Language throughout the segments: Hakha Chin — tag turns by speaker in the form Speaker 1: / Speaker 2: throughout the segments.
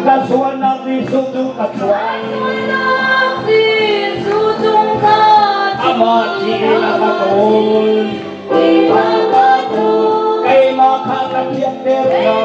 Speaker 1: Ka sualnak Jesuh cu ka chuan. Amah thi in a ka ṭawl. Keimah kha ka thianter ko.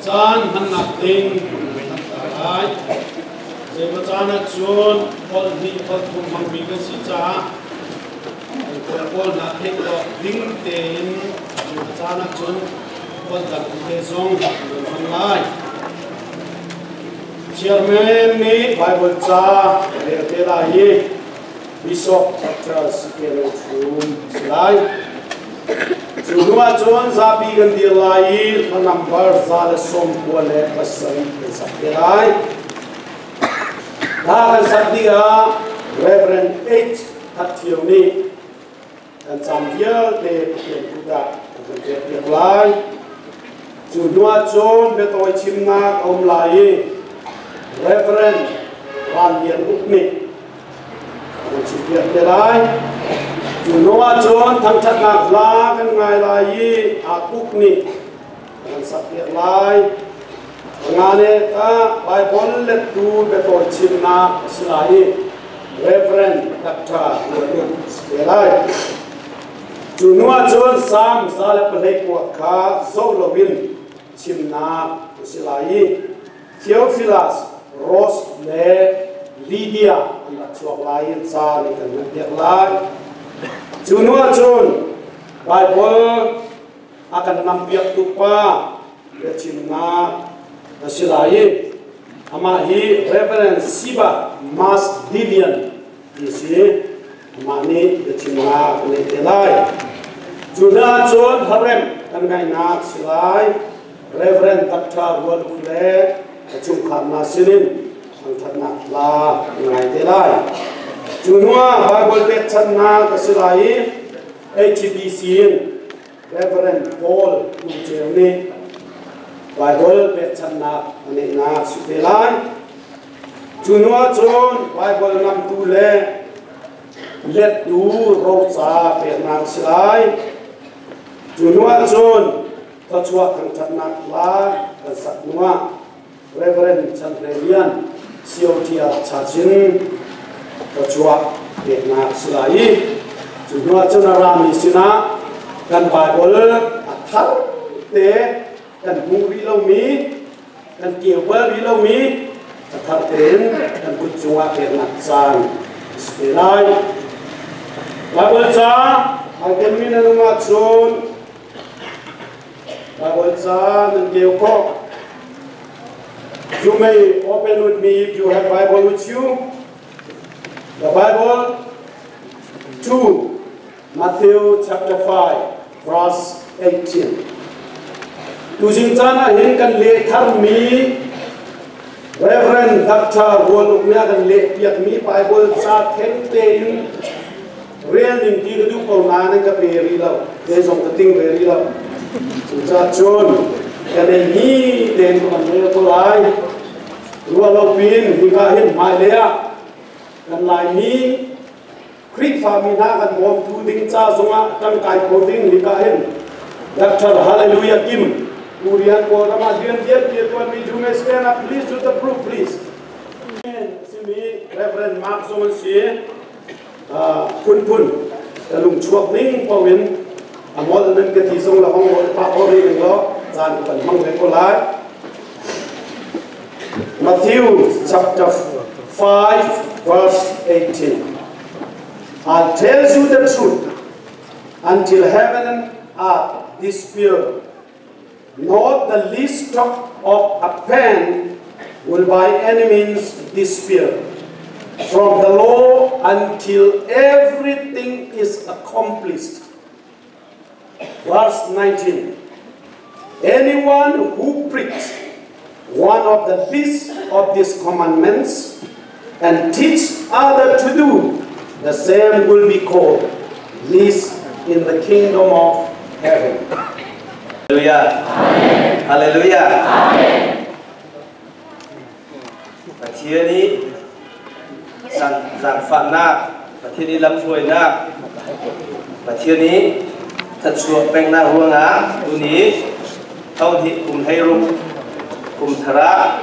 Speaker 2: Caan hmannak ding kan tar lai. Zeimaw caan ahcun holh hnih holh thum hmangmi kan si caah kan kawl pawl hna theih awk ding tein cu a caan ahcun holh dang te zong kan hman lai. Chairman nih Bible ca rel te lai i Bishop Dr. Sikelo Chum a si lai. Cu hnu ahcun zapi kan dir lai i hla nambar 197 kan sak te lai. Hla kan sak tikah Reverend H. That Thio nih kan cam vialte Pathian kut ah a kan pekpiak lai. Cu hnu ahcun biatawi chimnak a um lai i Reverend Van Lian Uk nih a kan chimpiak te lai. Cu hnu ahcun thangṭhatnak hla kan ngai lai i aa uk nih a kan sakpiak lai. Ngane ka Bible lettu biatawi chimnak a si lai i Reverend Dr. Ruat Uk a si te lai. Cu hnu ahcun Salm 119 kha zoh loin chimnak a si lai i Theophilus, Rose le Lydia an rak chuak lai i ca nih kan hmanpiak lai. Cu hnu ahcun Bible a kan nampiaktu pa biachimnak a si lai i amah hi Reverend Siba Mas Divian ti si. Amah nih biachimnak a neih te lai. Cu hna cun harem kan ngaihnak si lai. Reverend Dr. Rual Uk le a chungkhar hna sinin thangṭhatnak hla kan ngai te lai. Cu hnuah Bible pekchanhnak a si lai i HBC in Reverend Paul Kum Ceu nih Bible pekchanhnak a neihnak si te lai. Cu hnuah cun Bible namtu le lettu roca peknak a si lai. Cu hnuah cun thluachuah thangṭhatnak hla kan sak hnuah Reverend Chan Hle Lian COTR Chachin thluachuah peknak a si lai i cu hnuah cun a rami sinah kan Bible a thar te kan hmuh rih lomi kan keu bal rih lomi a thar tein kan kut cungah peknak caan a si te lai. Bible ca ai telmi na nung ahcun Bible ca nan keu khawh. You may open with me if you have Bible with you. The Bible to Matthew chapter 5 verse 18. Tuzing caan ah hin kan leh tharmi Reverend Dr. Rual Uk nih a kan leh piakmi Bible ca theng tein rel ning ti ka duh ko nain ka pe rih lo. Kei zong ka ting ve rih lo. Cucaah cun kan ei ni tein ka van rel ko lai. Ruah lo pin hika hin hmailei ah kan Laimi Khrihfami hna kan bawmtu ding ca zongah ṭangkai kho ding hika hin Dr. Hallelujah Kim Korean Kawlram ah rian vialte tuanmi you may stand up please to the proof please. Simi Reverend Mark zong an si phunphun ka lung chuak ning paoh in a ngol nan ka ti zong la hong ngol pa ko ri ning law caan kan hmang ve ko lai. Matthew chapter 5 verse 18. I'll tell you the truth until heaven and earth disappear, not the least drop of a pen will by any means disappear from the law until everything is accomplished. Verse 19. Anyone who preaches one of the least of these commandments and teach others to do the same will be called least in the kingdom of heaven.
Speaker 3: Hallelujah. Hallelujah. Pathian i zaangfahnak, Pathian i lamhruainak, Pathian i thluachuah peknak ruangah tuni thonghnih kum 16 kum thar ah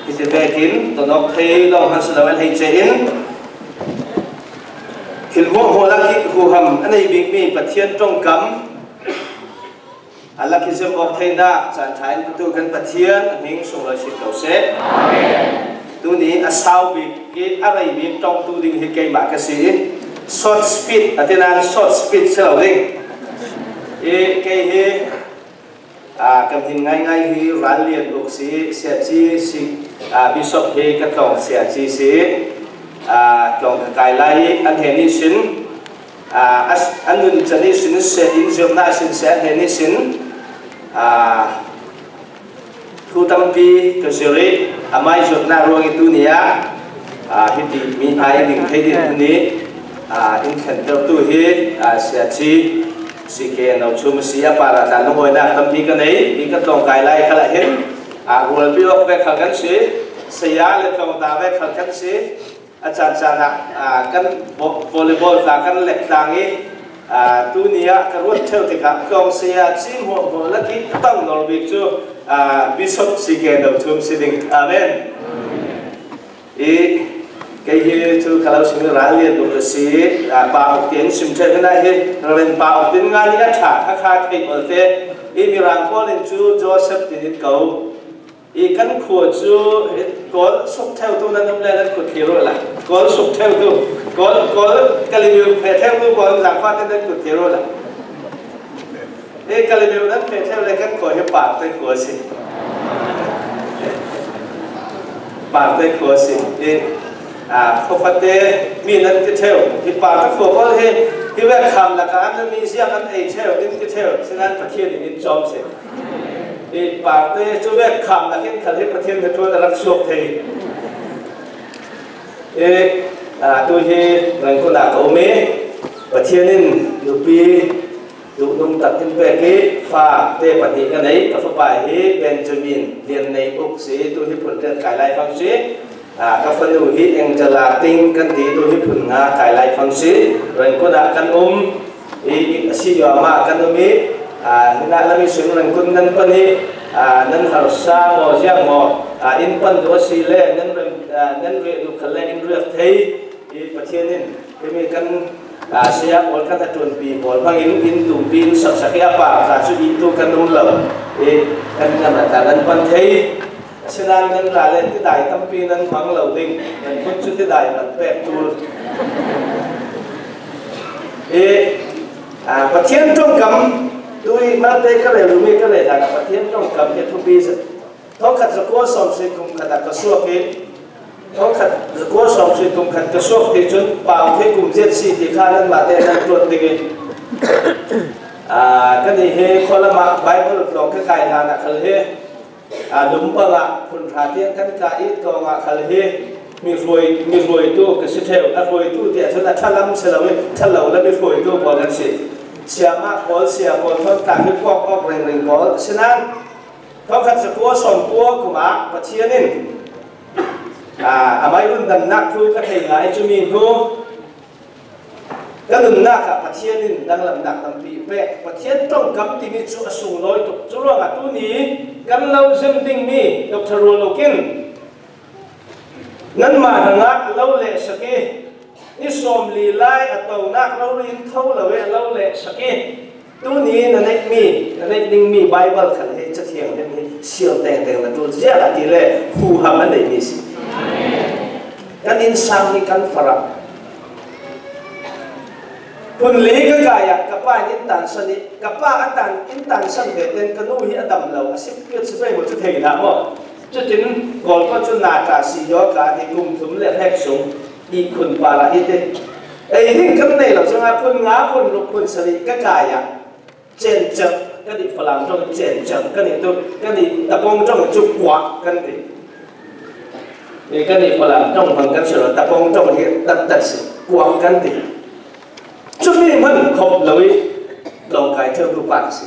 Speaker 3: hiti vekin tonok thei lawng han si loin hei ce in thil huahhuah lak i huham a nei bikmi Pathian tongkam a lak i zem awk theinak caan ṭha in petu kan Pathian a hming sunglawi sin ko seh. Tuni a sau bik i a rei bik tongtu ding hi keimah ka si i short speed a ti nain short speed si lo ding. I kei hi kan hin ngaingai hi ral lian uk si siaci si bishop hi ka tlawng siaci si tlawng ka kai lai i an he nih sin an nun can i sin seh in zirnak sin seh an he nih sin thu tampi ka zir i amai zawtnak ruang i tu ni ah hiti mi hmai ding thei din tu nih in thlentertu hi siaci CK no chum si a para tla lungawinak tampi ka nei mi ka tlawng kai lai khala hin rual bi ok ve khal kan si saya le tlawng ta ve khal kan si a caan caan ah kan volleyball tla kan lek tlang i tuni ah ka ruat theo tikah tlawng saya cim huah huah laki tang nor bik cu bishop si ke do chum si ding. Amen. I kei hi cu kalau sim ral lian tuk si pa ok tin sim the na hi ren pa ok tin nga ni a tha kha kha thei ol te i mirang pawl in cu Joseph tin in ko i kan khua cu kawl suk theu tu nan um le nan kut thli ru la kawl suk theu tu kawl kawl kalimiu phe theu tu kawl zangfa te nan kut thli ru la e kalimiu nan phe theu le kan khua hi par te khua si par te khua si e a khofate mi nan ti theu hi par te khua kawl hi hi ve kham la ka an mi ziang an ei theu in ti theu sinan Pathian in chom se i parte cu ve kham nakin khal hi Pathian he tuan a rak suak thei i tu hi Rangoon ah ka um i Pathian in nupi duhnung tak in pek i fa te pahnih ka nei. Ka fapa hi Benjamin Lian Nei Uk si, tu hi phun rian kai lai fang si. Ka fanu hi Angela Ting kan ti, tu hi phun nga kai lai fang si. Rangoon ah kan um i asi ma kan um i hina lami sung Rangoon nan pan hi nan harsa maw ziang maw in pan du asi le nan nan re du khal le in riak thei i Pathian in himi kan sia pawl kan atuan pi pawl hmang in in tum pi in sak sak i apa ka chu in tu kan um lo i kan ngam ta nan pan thei asinain nan ra le ti dai tampi nan hmang lo ding nan phun cu ti dai nan pek tul i Pathian tongkam tui malte ka rel mi ka rel hlan Pathian tongkam hi thupi thongkhat zakua sawm kum khat ah ka suak i thongkhat zakua sawm kum khat ka suak ti cun pau the kum zet si ti kha nan mah te nan tuat ding i kan i he khualama Bible tlawng ka kai hlan ah khal hi lumpang ah phun hra tiang kan ka i tlawng ah khal hi mi hruai mi hruaitu ka si theo a hruaitu tiah cun a thalam si lo i thalo le mi hruaitu pawl kan si siama pawl sia pawl thon tlang hi puak awk reng pawl sinan thongkhat zakua sawm kua kuma Pathian in amai run damnak thu ka thei ngai cu mi hnu kan nunnak ah Pathian in danglamnak tampi pek. Pathian tongkam timi cu a sunglawi tuk. Cu ruangah tuni kan lo zem dingmi Dr. Rualokin nanmah hrangah lo le saki ni sawm li lai a tonak lo rin tho lo e lo le saki tuni na neih mi na neih dingmi Bible khan hi cathiang lim hi sial teng teng na tul ziah ti le huham an nei mi si kan inn sang hi kan farah phun li ka kai ah ka pa in tan san i ka pa a tan in tan san ve ten ka nu hi a dam lo a sip piat si mo chu thei na mo cutin kawl ko chu na ta si yo ka ti kum thum le hlek sung i khun para hi te ei hing kan nei lo changa phun nga phun ruk phun sari ka kai ah Chen chak kan i Falam tong chen chak kan i tu kan i tapong tong chu kuak kan ti e kan i Falam tong hang kan sero tapong tong hi tat tat si kuak kan ti chu mi man khop loi long kai theu tu pak si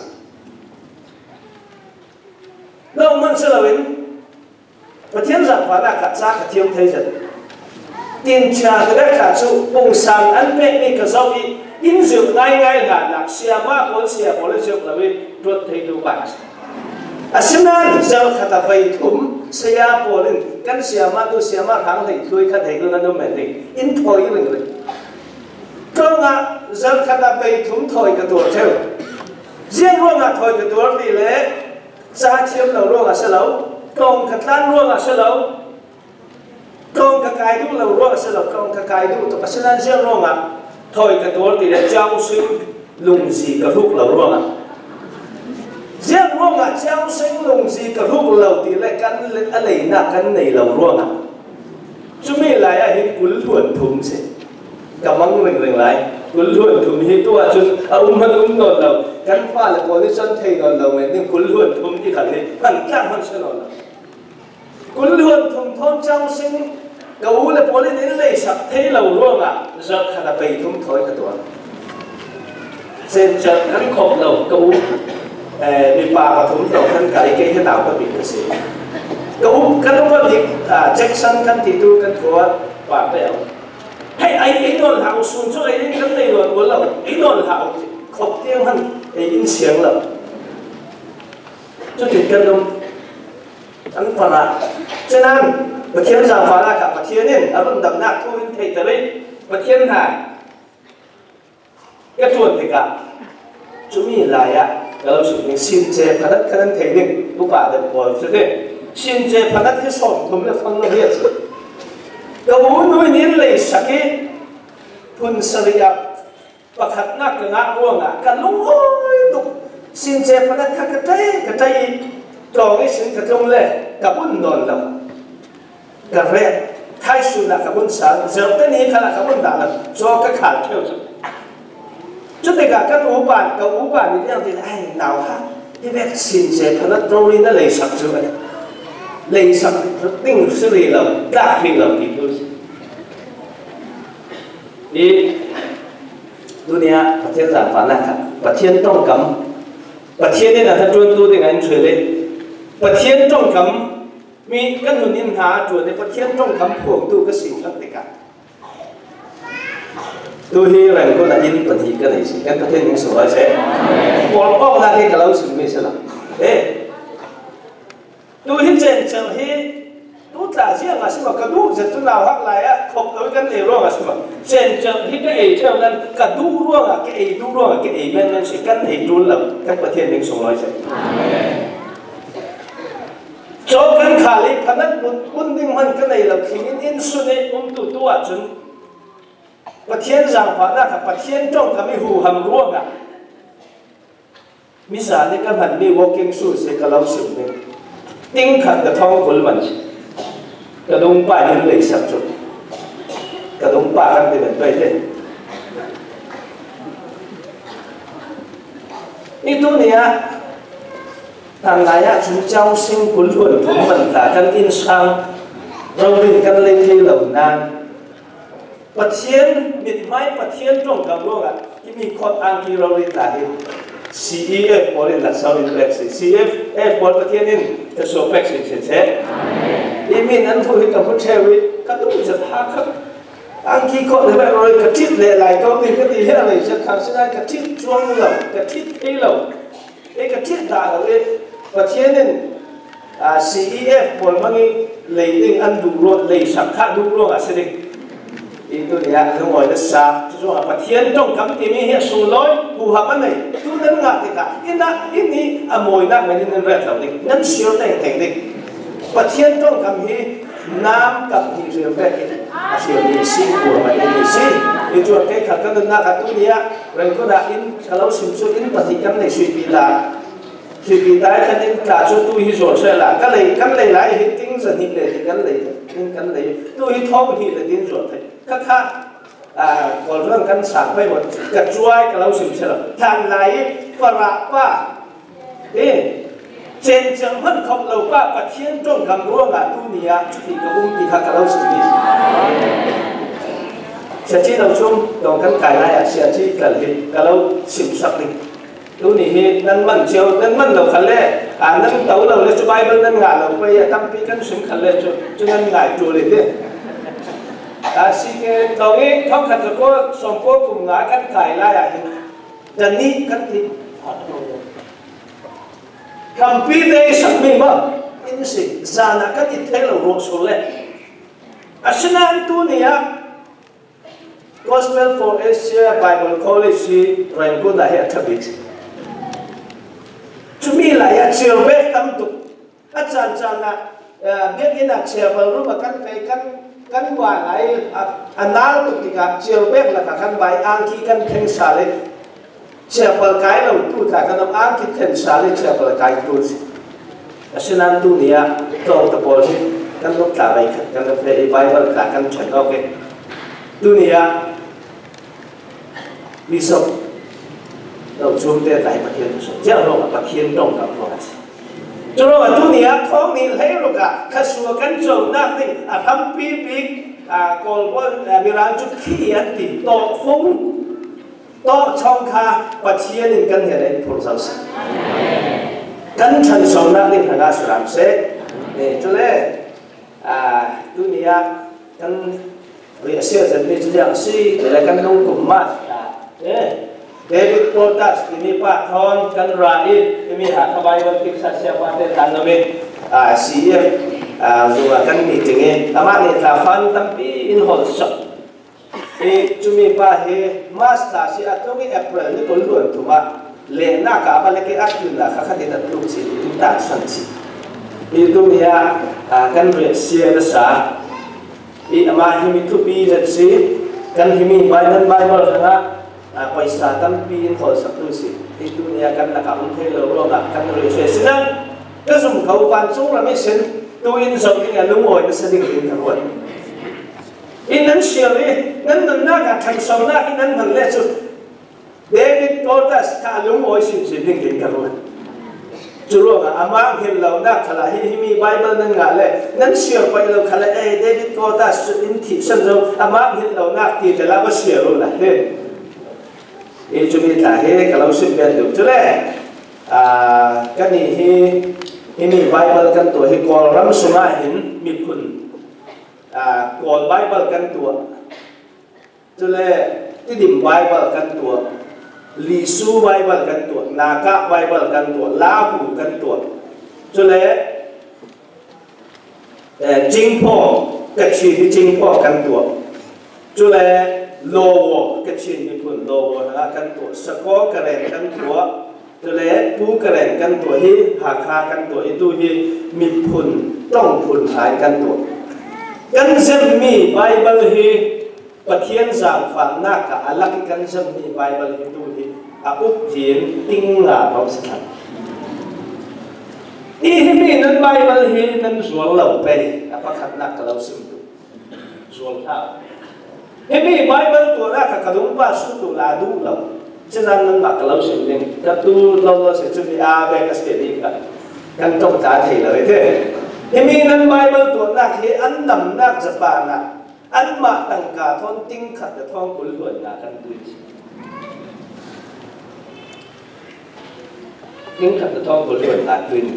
Speaker 3: lo man se loin Pathian zaangfahnak kha ca ka thiam thei zet. Tincha te kha cu pungsan an pekmi ka zoh i inn zilh ngaingai hlanah siama pawl sia pawl i zilh lo i ṭuat theitu pa a si. Asinain zel khat a vei thum saya pawl in kan siama tu siama hrang hlei thluai kha thei tu nan um men ding in thawi ring ring. Tlawng ah zel khat a vei thum thawi ka tuar theu. Ziang ruangah thawi ka tuar ti le Ca thiam lo ruangah si lo, tlawng ka tlan ruangah si lo, tlawng ka kai duh lo ruangah si lo, tlawng ka kai duh tuk. Asinain ziang ruangah thawi ka tuar ti le Chiangsing lungzi ka hruk lo ruangah. Ziang ruangah Chiangsing lungzi ka hruk lo ti le kan a leinak kan nei lo ruangah. Cumi lai ah hin 20 hluan thum si. Ka mang ringring lai. 20 hluan thum hi tu ahcun a um hman um nawn lo. Kan fale pawl nih cun thei nawn lo men ding 20 hluan thum ti khal hi hman tlak hman si nawn lo. 20 hluan thum thon chang sing ka u le pawl in in lei sak thei lo ruangah zarh khat a pei thum thawi ka tuah. Sen kan khop lo ka u mipa pathum to kan kai ke hi nau ka bik ka si. Ka u kan upa bik Jackson kan ti tu kan khua pa te hei ai ei non hlah u sun cu ei in kan nei nawn ual lo ei non hlah u khop tiang han ei in siang lo cutin kan um an fara cunan Pathian zaangfahnak kha Pathian in a run damnak thu in thei ter i Pathian hna ka ṭuan tikah cumi lai ah ka lo suk ning since phanat khan an thei ning upa deuh pawl cu ti since phanat hi 30 le fang lo hi a si ka u nu in lei sak i phun sarih ah pakhatnak ka ngah ruangah ka lungawi tuk since phanat kha ka ṭai ka ṭai i tlawng i sin ka tlung le ka bun nawn lo ka rek thaisun ah ka vun sal zerte ni khan ah ka vun dah lo caw ka khal theu cu cu tikah kan upa ka upa nih tiang tin ai nau ha hi bek sin se phanat rori na lei sak cu lei sak ding si ri lo tlak ri lo ti tu i dunia Pathian zaangfahnak kha Pathian tongkam Pathian in a ṭuantu ding ah in chuai le Pathian tongkam Mi kan nun in hna a ṭuan i Pathian ṭongkam phuangtu ka si than tikah tu hi Rangoon ah inn pahnih ka nei si kan Pathian ning sunglawi seh pawl awknak hi ka lo chimmi si lo eh tu hi cencel hi tu tla ziang ah si ma ka duh zet tu nau hak lai ah khop lo kan nei ruang ah si ma cencel hi ka ei theo nan ka duh ruang ah ka ei duh ruang ah ka ei men men si kan ei ṭul lo kan Pathian ning sunglawi seh Caw kan khal i phanat mun ding hmanh ka nei lo thing in inn sun i umtu tu ahcun Pathian zaangfahnak kha Pathian ṭawngkam i huham ruangah mizan i ka hmanmi walking shoes hi ka lo sim ding ting khat ka thong 20 man si ka dungpa in lei sak cu ka dungpa kan ti ban pei te ni tu ni ah Tanglai ahcun Chausing 20 hluan thum man tla kan inn sang rorin kan lei thei lo nain Pathian mithmai Pathian ṭawngkam ruangah imi khot angki rorin tla hi CEF pawl in laksawng in pek si CEF pawl Pathian in thachuak pek sin sin seh imi nan thu hi ka hmu ṭheu i ka duh zat ha khat angki khot le roi ka ṭhit le lai ko ni ka ti hi a rei zat khang sinain ka ṭhit chuang lo ka ṭhit thei lo E ka thil dah lo i Pathian in CEF pawl hmang i lei ding an duh ruang lei sak kha duh ruang ah si ding ti tu nih ah lungawi na sa cu ah Pathian tongkam timi hi a sunglawi huham a nei tu nan ngah tikah inn ah inn i a mawinak men in nan ret lo ding nan sir teng teng ding Pathian tongkam hi nam kap hnih riam pek in a hriammi si huam an ni si ni chuan kei khat kan nunnak ah tu ni ah Rangoon ah inn ka lo sim cu inn pahnih kan nei suipi la suipi tai kan in tla cu tu hi zuar se la ka lei kan lei lai hi ting zahnih le ti kan lei in kan lei tu hi thong hnih le tin zuar thei ka kha kawlruang kan sang pai mo ka chuai ka lo sim se lo than lai Farah pa e chen chang man khop lo pa Pathian tong kam ruangah tu ni ah chuti ka um ti kha ka lo si ni sia chi lo chung dong kan kai lai ah sia chi kal hi ka lo sim sak ni tu ni hi nan man chiao nan man lo khal le a nan to lo le chu Bible nan nga lo pe ya tampi kan sim khal le chu chu nan ngai tu le te a si ke tong i thong khat ko som ko kum nga kan kai lai ah hin dan ni kan ti kampi te sak mi ma in si zana kan i thei lo ro sul le asinan tu ni ah Gospel for Asia Bible College hi Rangoon ah hi a ṭha bik. Cumi lai ah chirbek tam tuk. A caan caan ah biakinn ah chiarbal rum a kan fei kan kan wa lai a nal tuk tikah chirbek lakah kan bai angki kan kheng sal i chiapal kai lo tu tla kan um angki khen sal i chiapal kai tu si. Asinain tu ni ah tlawng te pawl hi kan lung tla vai khat kan fe i Bible tla kan ṭhen awk i tuni ah mi sok lo chung te tlai Pathian tu sok chiang ruang ah Pathian tong kam ruang a si. Cu ruang ah tuni ah thawng nih hlei ruk ah khasua kan conak ding a hrampi bik Kawl Mirang cu khi an ti tawhfung tawhchong kha Pathian in kan he in phur zau seh. Kan ṭhansonak ding hna suram seh. Cule tuni ah kan ri a sia zan mi cu liang si le kan lung kum ma David Portas timi pa thon kan ra i timi ha kha Bible tik sa sia pa te tan lo mi CF zunga kan meeting i amah nih tla fan tampi in hol sak i cumi pa hi March thla si a tlung i April ni kul luan thum ah lehnak ah va le ke a tlun ah kha khatin a tluk chi tu ta san chi i tumi ah kan rian sia na sa i amah hi mi thupi zat si kan himi Bible Bible hrangah paisa tampi in hawl sak tu si hi tu ni ah kan lakah um thei lo ruangah kan ri se sinan ka zum ko vancung ram i sin tu in zoh ding a lungawi na sa ding in ka ruat in nan sial i nan nunnak ah ṭhansonak in nan hman le cu David Portas kha a lungawi sinsin ding in ka ruat. Cu ruangah amah hngilh lonak khala hi himi Bible nan ngah le nan siar paih lo khala e David Portas cu in thih san zo amah hngilh lonak ti te la va siar u la hi. I cumi tla hi ka lo sim ben duh cu le kan i hi himi Bible kan tuah hi Kawlram sungah hin miphun Kawl Bible kan tuah Cule Tidim Baibal kan tuah, Lisu Baibal kan tuah, Naka Baibal kan tuah, Lahu kan tuah. Cule Jingphaw Kachin hi Jingphaw kan tuah. Cule Lowo Kachin miphun Lowo hna kan tuah. Sakaw Karen kan tuah. Cule Pu Karen kan tuah hi Hakha kan tuah i tu hi miphun tong phun hai kan tuah. Kan zemmi Baibal hi Pathian zaangfahnak ah a lak i kan zammi Baibal hi tu hi a uk in ting nga ko si thlan. Hi hi mi nan Baibal hi nan zual lo pei a pakhatnak ka lo sim tu. Zual hlah. Hi mi Baibal tuah ka ka lung pa su tu la duh lo. Sinan nan mah ka lo sim ding. Ka tu lo lo si cu mi a ve ka si ni ka kan tong ta thei lo te. Hi mi nan Baibal tuahnak hi an namnak Japan ah anmah tangka thawn ting khat le thong 20 luan na kan tui ting khat le thong 20 luan na tuin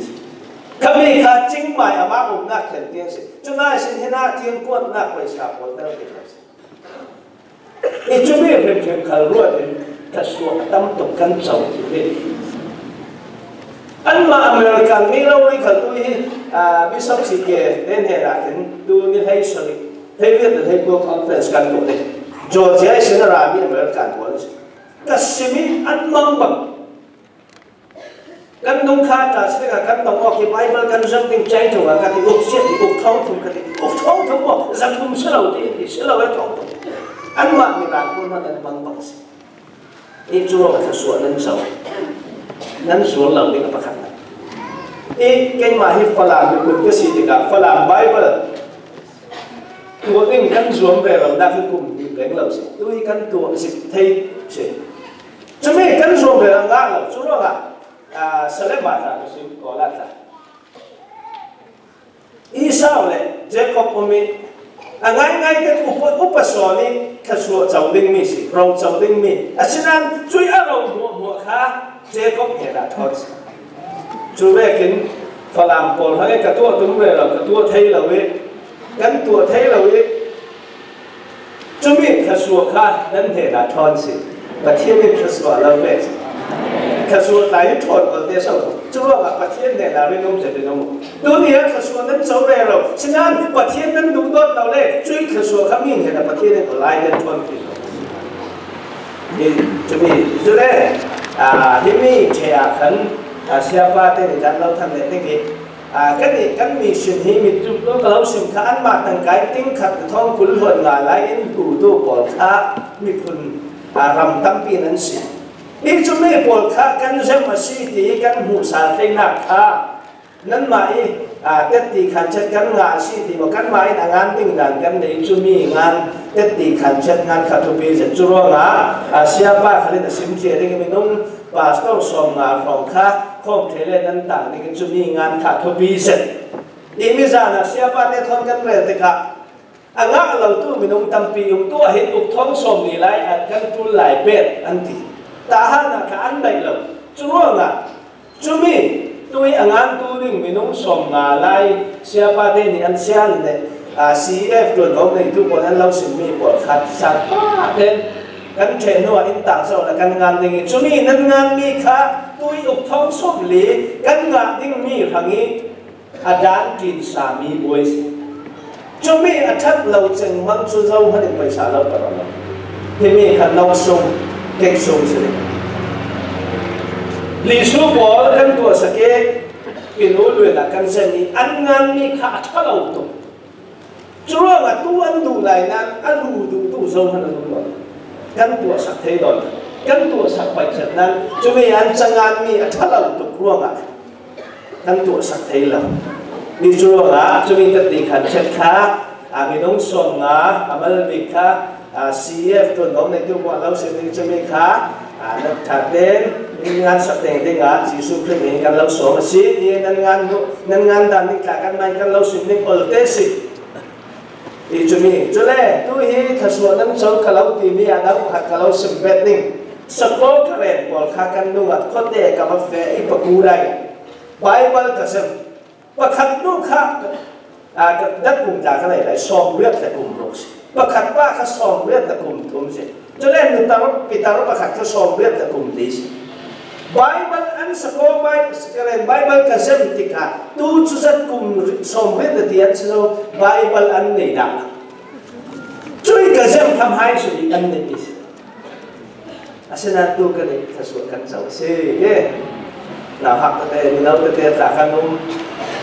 Speaker 3: kami kha cingmai ama umnak khen tiang si cunai sin hina tiang kuat nak paisa pawl tel ke si i cumi hrimhrim khal ruat in ka suak tam tuk kan co ti anmah American mi lo ri khal tu hi bishop si ke den he ra khin tu ni hlei sari hlei viet le hlei ko conference kan tu te Georgia sin ra mi American pawl ka simi an mang bang kan nung kha ta se ka kan tong ok Bible kan zam ding chai thung ka ti uk sia ti uk thong thum ka ti uk thong thum mo zam thum se lo ti ti se lo e thong thum an mah mi ra ko na an mang bang si i cu ruangah thluachuah nan co nan zual lo ding a pakhat i keimah hi Falam miphun ka si tikah Falam Bible tuah ding kan zuam ve lo nak hi kum hnih leng lo si tu hi kan tuah zik thei si. Cumi kan zuam ve ngah lo cu ruangah Salem ah tla ka si kawl ah tla. Esau le Jacob um i a ngaingai kan upa sawn i thluachuah co dingmi si, ro co dingmi. Asinain cui a ro hmuahhmuah kha Jacob he dah ṭhawn si. Cu vekin Falam pawl hang i ka tuah tum ve lo, ka tuah thei lo i kan tuah thei lo i cumi thluachuah kha nan he dah ṭhawn si. Pathian in thluachuah lo ve si. Thluachuah tlai i ṭhawn ol te so. Cu ruangah Pathian he dah rin um zet in um. Tuni ah thluachuah nan co re lo. Sinain Pathian nan duh dawt lo le cui thluachuah kha min he dah Pathian in olai nan ṭhawn ti lo. Cumi cule himi ṭhe ah khan siapa te nih dan lo than le ding i kan i kan mi sin hi mit tu ka lo sim kha anmah tangkai ting khat thong kul huan nga lai in tu tu pawl kha miphun ram tampi nan si hi cu mi pawl kha kan zem a si ti kan hmuh sal theinak kha nanmah i tetti khan chet kan nga si ti maw kanmah in a ngan ding dan kan nei cu mi ngan tetti khan chet ngan kha thupi zet cu ruangah siapa khalin a sim thia ding minung pastor som nga hrawng kha khom thele nan tang ding cu mi ngan kha thupi zet i mi zan ah siapa te thon kan rel tikah a ngah lo tu minung tampi um tu hin uk thong som ni lai kan tul lai pet an ti tahan ah kha an daih lo cu ruangah Cumi tui a ngantu ding minung 50 lai siapa te nih an sian le CEF tuanvo neitu pawl an lo simmi pawl khat sat ten kan ṭhen hnu ah inn tang so na kan ngan ding i cumi nan nganmi kha tui uk thong 40 kan ngah dingmi hrang i a dan ṭin sami buai si. Cumi a ṭhat lo cengmang cu zo hmanh in paisa lo ka lo. Himi kha no sung, kek sung si. Lisu pawl kan tuah sake pinu luan ah kan zen i an nganmi kha a ṭha lo tuk. Curuangah tu an duh lai nain a lu duh tu zo hmanh an um lo. Kan tuah sak thei don. Kan tuah sak paih set nan cumi an canganmi a ṭha lo tuk ruangah kan tuahsak thei lo. Mi cu ruangah cumi tatti khan chet kha minung 50 amal bik kha CEF tuanvo neitu buah lo sin ding cumi kha nan ṭha ten ngan sak ding dingah Jesuh Khrih min kan lo sawm a si ti nan ngan nan ngan dan ning tla kan mai kan lo sim ning ol te si ti cumi cule tu hi thasuah nan co ka lo timi ah dang khat ka lo sim bet ning sakaw ka ren pawl kha kan nungat khote ka va fe i paku lai Bible ka sem pakhat nu kha dat kum tla ka nei lai 80 le kum ruk si pakhat pa kha 80 le kum thum si cule nu tar pitar pakhat kha 80 le kum li si Bible an sakaw Bible Bible ka sem tikah tu cu zat kum 80 le ti an si lo Bible an nei dah cui ka sem tham hai su an nei ti si Asinain tu kan i thluachuah kan co a si. Ke nau hak tete mino tete tla kan um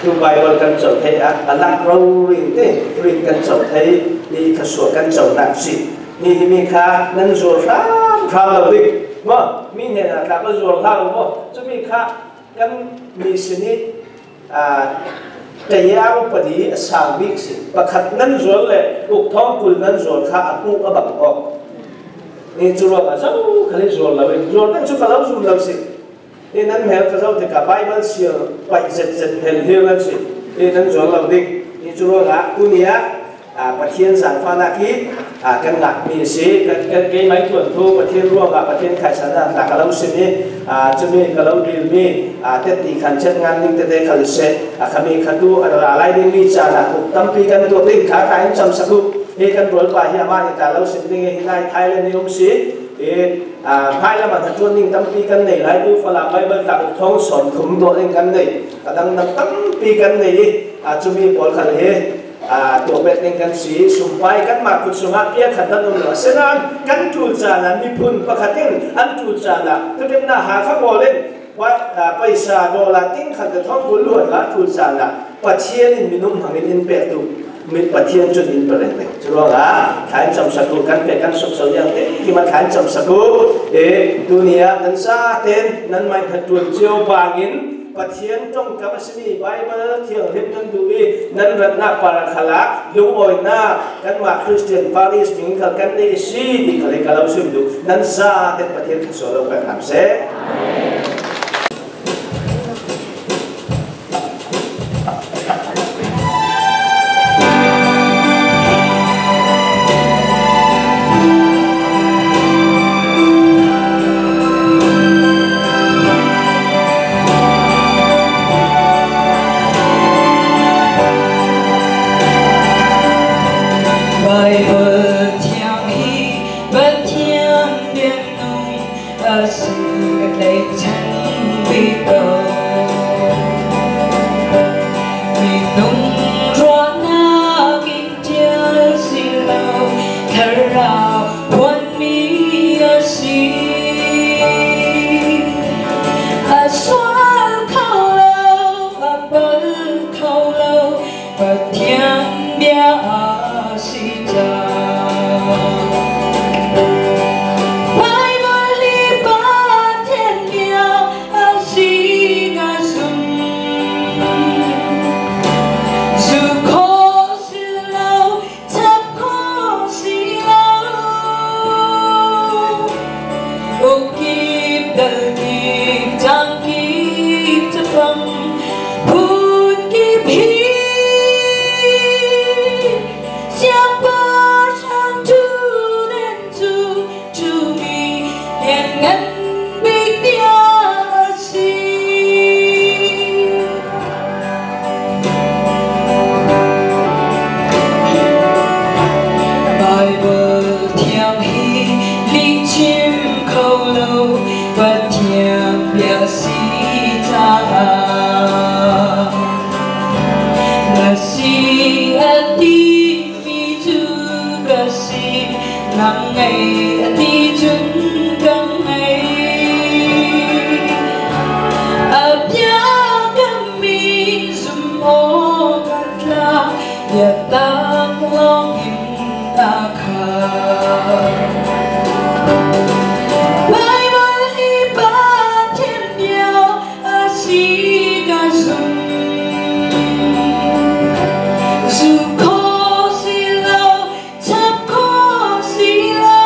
Speaker 3: tu Bible kan co thei ah a lak ro rin te rin kan co thei ni thluachuah kan co nak si. Ni hi mi kha nan zuar hram hram lo ding mo mi hnen ah tla ka zuar hlah u mo cumi kha kan mi sin i Tayang pali a sang bik si. Pakhat nan zual le uk thong 20 nan zual kha a hmuh a bang awk. Ni cu ruang ah zo khali zual lo in zual nan cu ka lo zum lo si. Ni nan hmel ka zo tikah Bible sial paih zet zet hmel hir nan si. Ni nan zual lo ding. Ni cu ruang ah tuni ah Pathian zaangfahnak hi kan ngakmi a si. Kan keimah tuan thu Pathian ruangah Pathian khaisan ah ta ka lo sim i cumi ka lo dilmi tetti khan chet ngan ding tete khal se khami khatu a ra lai dingmi caan ah tampi kan tuak ding kha ka in cham saku hi kan rual pa hi amah ni ta lo sim ding hi nai Thailand ni um si i hmai lam ah tuan ding tampi kan nei lai tu Falam Bible ta thong 30 tuah ding kan nei adang dang tampi kan nei i cumi pawl khal hi tuahpet ning kan si sumpai kanmah kut sungah pia khat nan um lo asinain kan ṭul caan ah miphun pakhat in an ṭul caan ah tutin na Hakha pawl in paisa dollar ting khat le thong kul luan la ṭul caan ah Pathian in minung hmang in in pek tu mit Pathian cun in paren ding cu ruangah thlain cam saku kan pe kan suk so yang te ki ma thlain cam saku e dunia nan sa ten nan mai khat ṭuan cio bangin. Pathian tongkam a simi Baibal thianghlim nan duh i nan ratnak para khal ah lungawinak kanmah Christian Faris min khal kan nei si ti khal hi ka lo sim duh. Nan za ten Pathian thluachuah lo pek hram seh.
Speaker 4: Bible thiang hi Pathian bianung a si ka tlaihchan bik ko. Minung ruahnak in ṭial si lo, thlarau phuanmi a si. A sual kho lo, a pal kho lo, Pathian bia a si caah. Bible hi Pathian bia a si ka zum. Zu khawh si lo, chap khawh si lo. Ukip dal kip cang kip cafang phun kip hi siangpahrang ṭhutdan cu ṭhumi lianngan bik bia a si. Baibal thiang hi lihchim kho lo Pathian bia si caah na si a timi cu ka si, nang ngei a ti cun ka ngei. A bia kammi zumh awk a tlak, biatak lawng in a khat. Baibal hi Pathian bia a si ka zum. Zu khawh si lo, chap khawh si lo.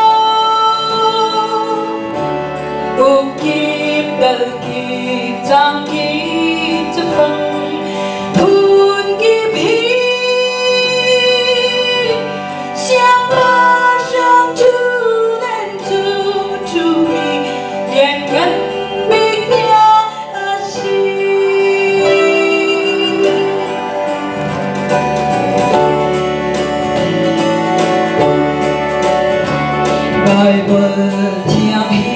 Speaker 4: Ukip dal kip cang kip cafang phun kip hi siangpahrang ṭhutdan cu ṭhumi lianngan bik bia a si. Baibal thiang hi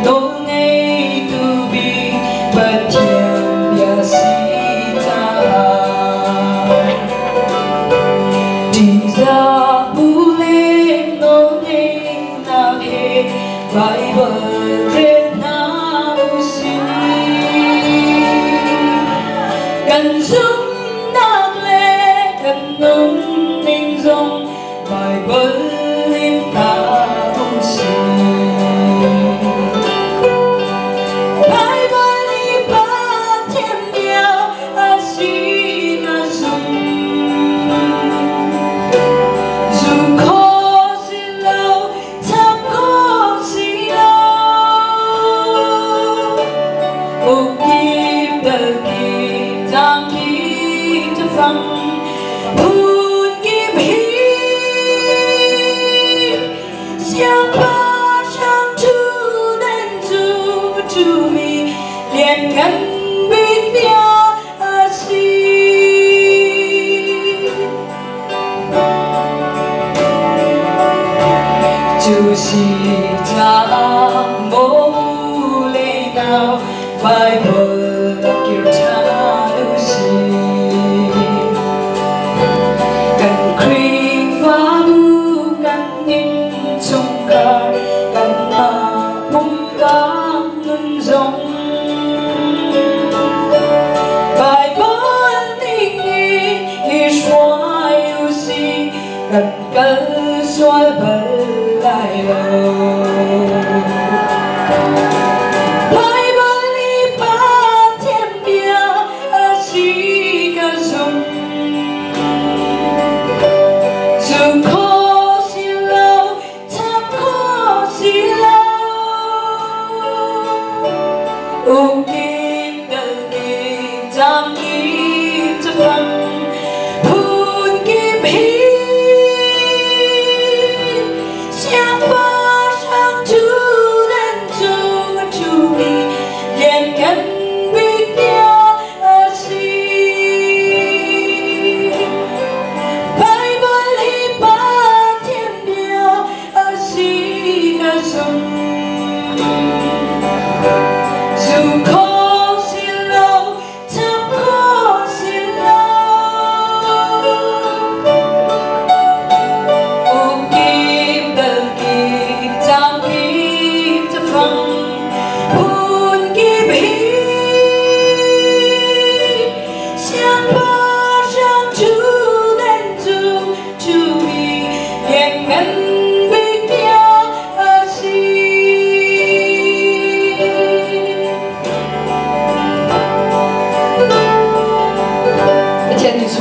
Speaker 4: nawlngeitu bik Pathian bia si caah ṭihzah bu le nawlngeihnak he Baibal rel hna usih. Kan zumhnak le kan nunning zong Baibal in tah usih. Baibal hi Pathian bia a si ka zum. Zum khawh si lo, chap khawh si lo. Ukip dal kip cang kip cafang phun kip hi siangpahrang ṭhutdan cu ṭhumi lianngan bik bia a si. Cu si caah maw u le nau Baibal a kir ṭhan usih. Kan Khrihfabu, kan innchungkhar, kanmah pumpak nun zong Baibal ning in i hruai usih, kan kal sual bal lai lo. Baibal hi Pathian bia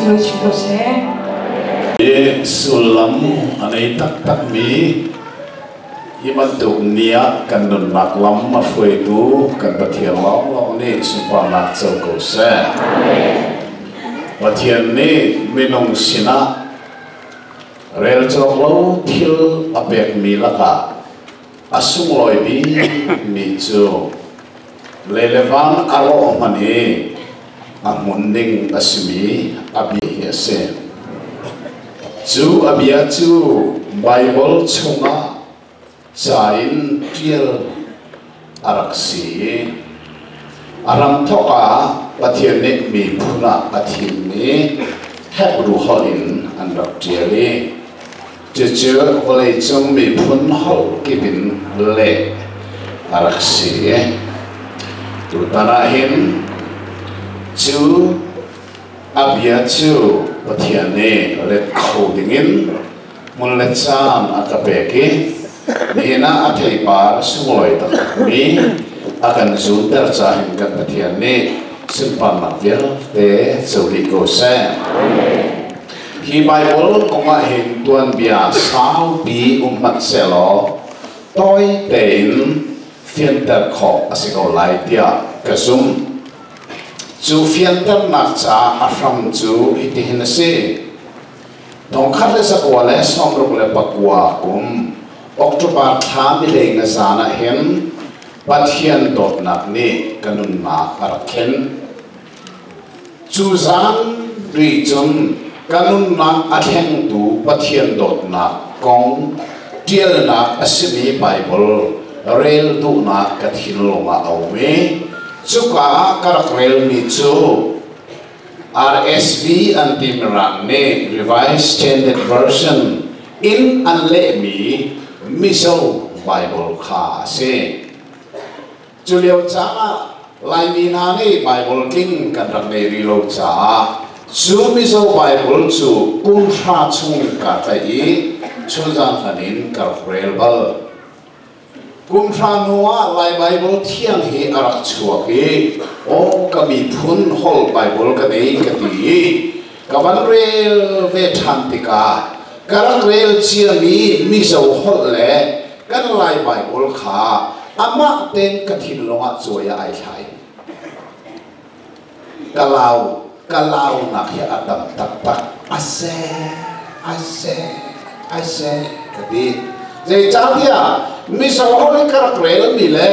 Speaker 4: Sunglawi chin ko seh.
Speaker 5: Sullam a nei taktakmi hi bantuk ni ah kan nunnak lam a hruaitu kan Pathian lawnglawng nih sunparnak co ko seh. Pathian nih minung sinah rel cawk lo thil a pekmi lakah a sunglawi bikmi cu lei le van a rawh hmanh i a hmun ding a simi a bia hi a si. Cu a bia cu Baibal chungah ca in ṭial a rak si i a hramthawk ah Pathian nih miphun ah a thimmi Hebru holh in an rak ṭial i cucu vawleicung miphun holh kip in leh a rak si. Tutan ah hin cu a bia cu Pathian nih let kho dingin hmun le caan a ka pek i nihin ah a theipar sunglawi taktakmi a kan zunter ca hin kan Pathian nih sunparnak vialte co dih ko seh. Hi Baibal kong ah hin tuanbia saupi um hmanh sehlaw tawi tein fianter khawh a si ko lai tiah ka zumh. Cu fianternak ca a hram cu hitihin a si. 1969 kum October thla ni nga zan ah hin Pathian dawtnak nih ka nunnak a rak thlen. Cu zan ri cun ka nunnak a thlengtu Pathian dawtnak kong ṭialnak a simi Baibal rel duhnak ka thinlung ah a um i cuka ah ka rak relmi cu RSV an ti Mirang nih Revised Standard Version in an lehmi Mizo Bible kha a si. Cu lio caan ah Laimi hna nih Bible tling kan rak ngei rih lo caah cu Mizo Bible cu kum hra chung in kaa tlaih i chunzan hlan in ka rak rel bal. Kum hra hnu ah Lai Baibal thiang hi a rak chuak i aw ka miphun holh Baibal ka nei ka ti i ka van rel ve ṭhan tikah ka rak rel ciami Mizo holh le kan Lai Baibal kha amah tein ka thinlung ah cuai ah ai thlai. Ka lau ka launak hi a tam taktak. A seh, a seh, a seh ka ti. Zeicahtiah Mizo holh i ka rak relmi le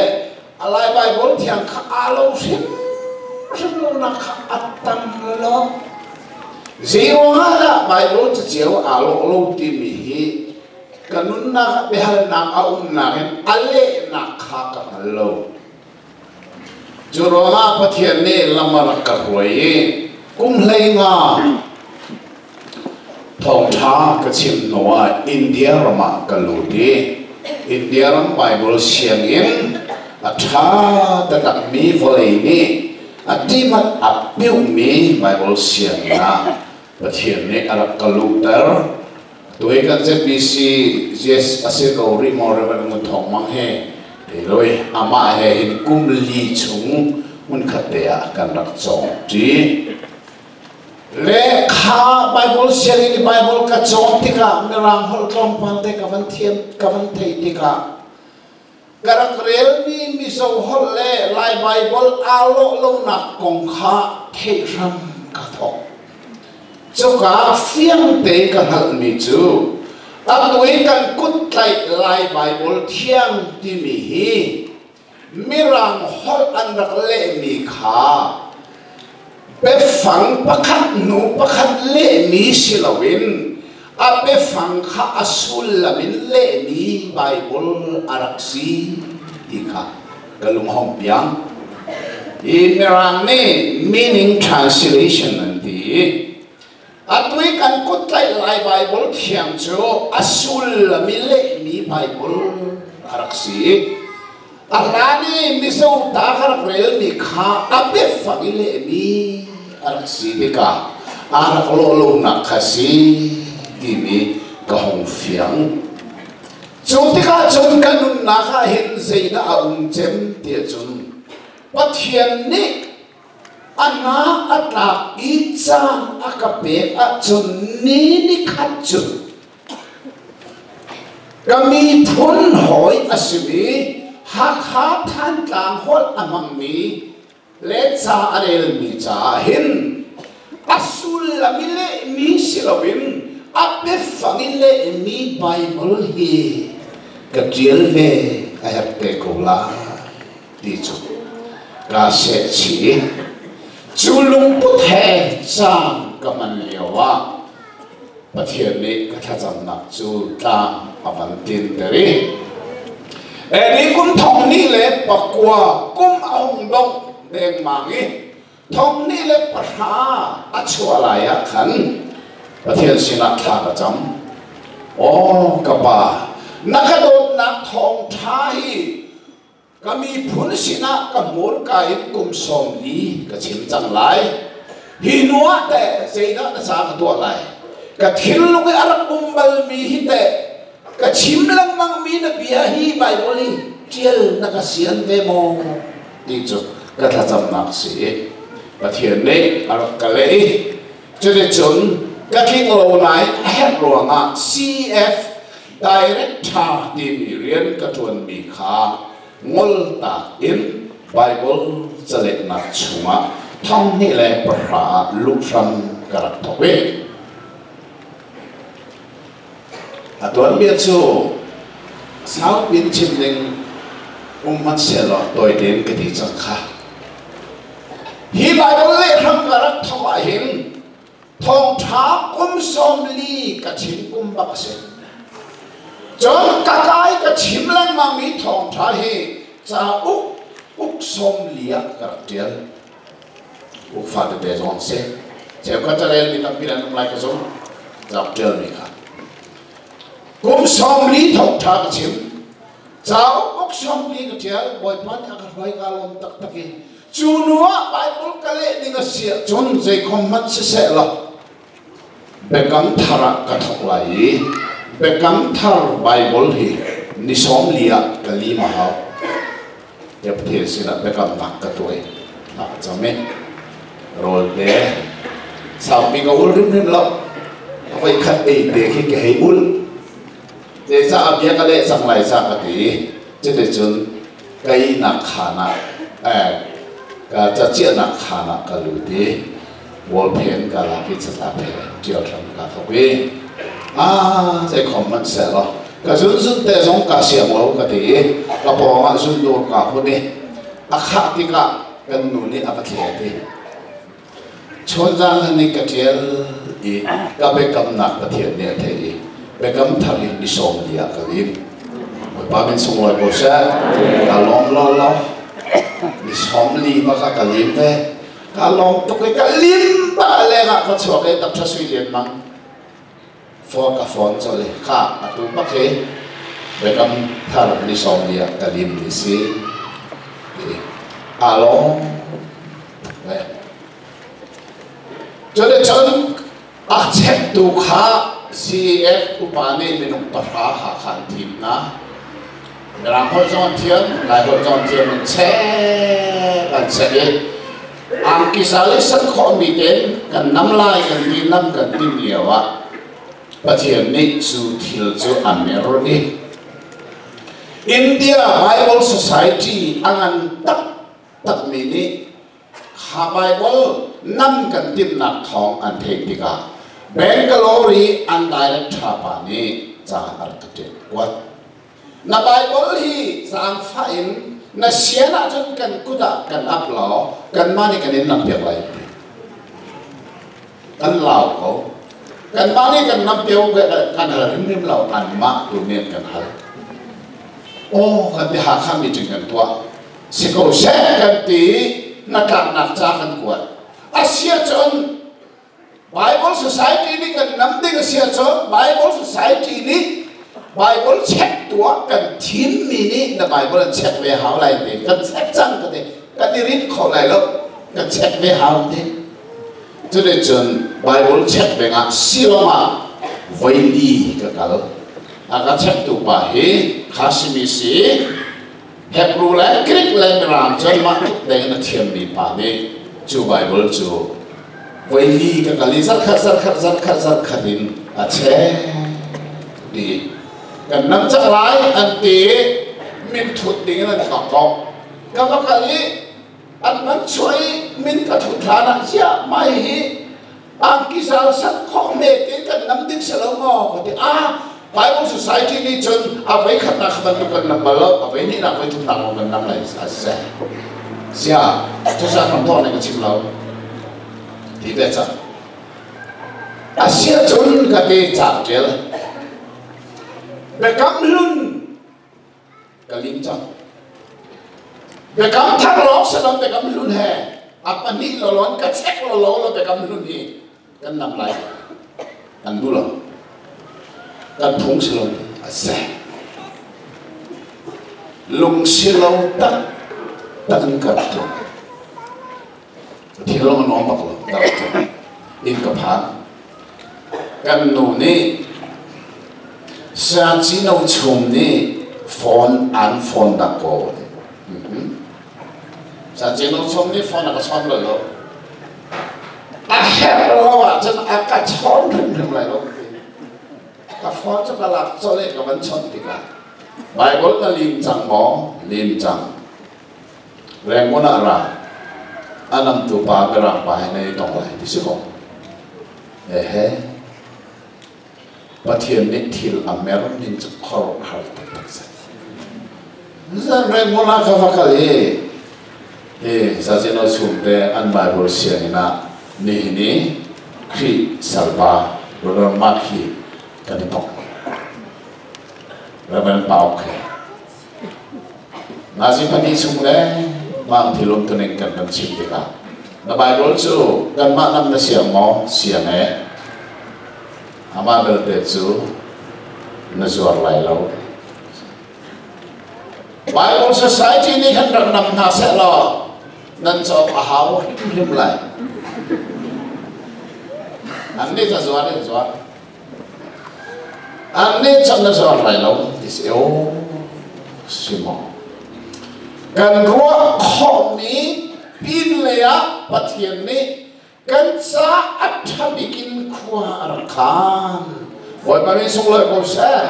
Speaker 5: a Lai Baibal thiang kha aa lo hrimhrim lonak kha a tam lo. Zeiruangah dah Baibal cacio aa lawh lo timi hi ka nunnak ah biahalnak a umnak in a lehnak kha ka hngal lo. Cu ruangah Pathian nih lam a rak ka hruai i kum 15 thawngṭha ka chim hnuah India ram ah ka lut i India ram Baibal sianginn a ṭha taktakmi vawlei nih a ṭihmat a piuhmi Baibal sianginn ah Pathian nih a rak ka luhter. Tuhi kan ZBC yes a si ko rih maw Reverend Ngun Thawng Mang he loi amah he hin kum li chung hmunkhat te ah kan rak cawng ṭi. Le kha Bible sianginn i Bible ka cawn tikah Mirang holh tlawmpal te ka van thiam ka van theih tikah ka rak relmi Mizo holh le Lai Bible aa lawh lonak kong kha theih hram ka thawk. Cuka fiangte ka hngalhmi cu atu i kan kut tlaih Lai Baibal Thiang timi hi Mirang holh an rak lehmi kha biafang pakhat hnu pakhat lehmi si loin a biafang kha a sullam in lehmi Baibal a rak si ti kha ka lung hong piang. Hi Mirang nih meaning translation an ti i atu i kan kut tlaih Lai Baibal thiang cu a sullam i lehmi Baibal a rak si. A hlan i Mizo ta ka rak relmi kha a biafang i lehmi a rak si tikah aa rak lawh lonak kha si timi ka hong fiang. Cu tikah cun ka nunnak ah hin zeidah a um cem tiah cun Pathian nih A hna a tlak i caan a ka pek ahcun ni nikhat cu ka miphun hawi a simi Hakha Thantlang holh a hmangmi le ca a relmi caah hin a sullam i lehmi si loin a biafang i lehmi Baibal hi ka ṭial ve a herh te ko lai ti cu kaa sehchih i cu lungput he caan ka hman lio ah Pathian nih ka thlacamnak cu tlang a van tlinter i AD kum 2009 kum a hung dongh dengmang i 2010 a chuah lai ah khan Pathian sinah thla ka cam. Aw ka Pa, na ka dawtnak thawngṭha hi ka miphun sinah ka hmurka in kum 40 ka chim cang lai. Hi hnu ah teh zeidah na ca ka tuah lai? Ka thinlung i a rak um balmi hi teh ka chim lengmangmi na bia hi Baibal i ṭial na ka sian ve maw? Ti cu ka thlacamnak si i Pathian nih a rak ka leh i cuticun ka tling lo nain a herh ruangah CF Director timi rian ka ṭuanmi kha ngoltak in Baibal calehnak chungah 2010 ah luhhram ka rak thawk i a tuanbia cu saupin chim ding um hmanhsehlaw tawi tein ka ti cang kha. Hi Baibal lehhram ka rak thawk ahhin Thawngṭha kum 40 ka chim kum bak a si. Cun ka kai ka chim lengmangmi thawngṭha hi cauk uk 40 ah ka rak ṭial. Uk fa tete zong an si. Cheukhat carelmi tampi nan um lai ka zumh. Cauk ṭialmi kha. Kum 40 thawngṭha ka chim. Cauk uk 40 ka ṭial. Bawipa nih a ka hruai ka lawm taktak i Cu hnu ah Baibal ka leh ding a si ahcun zeikhom hmanh siseh law Biakam Thar ah ka thawk lai i Biakam Thar Baibal hi ni 40 ah ka lim a hau. Tiah Pathian sinah biakamnak ka tuah i thla ka cam i rawl te saupi ka ul hrimhrim lo. A voi khat ei te khi ka hei ul. Zeicah bia ka leh cang lai ca ka ti i cuticun ka ihnak khaan ah ka caciahnak khaan ah ka lut i ballpen ka lak i catlap he ṭial hram ka thawk i zeikhom hmanh seh law ka zunzun te zong ka siang lo ka ti i ka pawng ah zundur ka hun i a khah tikah kan nu nih a ka thlet i chunzang nih ka ṭial i ka biakamnak Pathian nih a theih i biakam thar in ni 40 ah ka lim. Bawipa min sunglawi ko seh. Ka lawm law law. Ni 40 bak ah ka lim ve. Ka lawm tuk i ka lim ba leng ah ka chuak i Dr. Sui Lian Mang for ka phone chol i kha atu bak hi biakam thar ni 40 ah ka lim ni si. Aa lawm. Cuticun a chektu kha CEF upa nih minung 10 Hakha an thim hna. Mirang holh zong an thiam, Lai holh zong an thiam, an chek an chek i angki zal i san khawhmi tein kan nam lai kan ti nam kan tim lio ah Pathian nih cu thil cu a mer i India Bible Society a ngan tak takmi nih kha Baibal nam kan timhnak thawng an theih tikah Bangalore i an director pa nih ca a rak ka ṭial kuat. Na Baibal hi zaangfah in na sian ahcun kan kut ah kan ap law kanmah nih kan in nampiak lai ti. Kan lau ko. Kanmah nih kan nampiak kan hal hrimhrim lo anmah tu nih kan hal. Aw kan ti Hakha meeting kan tuah. Si ko seh kan ti hnatlaknak ca kan kuat. A si ahcun Bible Society nih kan nam ding a si ahcun Bible Society nih Bible check tuah kan thimmi nih na Bible an check ve hau lai ti kan check cang ka ti kan i rin kho lai lo kan check ve hau ti cuticun Bible check ding ah Shillong ah voili ka kal a ka check tu pa hi Khasimi si Hebrew le Greek le Mirang cun mah tluk deng in a thiammi pa nih Cu Bible cu voi li ka kal i zarkhat zarkhat zarkhat zarkhat in a chek dih. Kan nam cang lai an ti i min thut ding in an ka kok. Ka va kal i an man chuah i min ka thut hlan ah ziah mai hi angki zal sat khawh hme te kan nam ding si lo maw ka ti. Ah, Bible Society nih cun a voi khatnak kha bantuk kan nam bal lo, a voi hnihnak voi thumnak lawng kan nam lai a si. Sia cusa hram thawk nih ka chim lo ti ve cang. A sia cun ka te ca ṭial Biakam Hlun ka lim cang. Biakam Thar lawng si lo, Biakam Hlun he a pahnih lawlaw ka check lawlaw lo Biakam Hlun hi kan nam lai kan duh lo, kan phung si lo a si. Lung si lo tak tak in ka rak tlung. Thil a nuam bak lo, ka rak tlung. Inn ka phan. Kan nu nih Siangci no chung nih phone an phone dak ko. Siangci no chung nih phone a ka chawn bal lo. A herh lo ahcun a ka chawn hrimhrim lai lo. Ka phone cu ka lak colh i ka van chawnh tikah Bible na lim cang maw? Lim cang. Rangoon ah ra. A namtu pa Mirang pa he nan i tong lai ti si ko. Ehe. Pathian nih thil a mer ning cu khor har taktak si. Zan Rangoon ah ka va kal i hi Zazino chungte an Bible sianginn ah nihin i Khrih salpa Brother Mark hi kan i tong. Reverend Pauk he. Nazi pahnih chung le mang thil umtuning kan kan chim tikah na Bible cu kanmah nam na siang maw? Siang e. Amah belte cu na zuar lai lo. Bible Society nih khan rak nam hna seh law nan cawk a hau hrimhrim lai. An nih ca zuar in zuar. An nih cun na zuar lai lo ti si o si maw? Kan ruah khawhmi pin lei ah Pathian nih kan ca a ṭha bik in khua a rak khan. Bawipa nih sunglawi ko seh.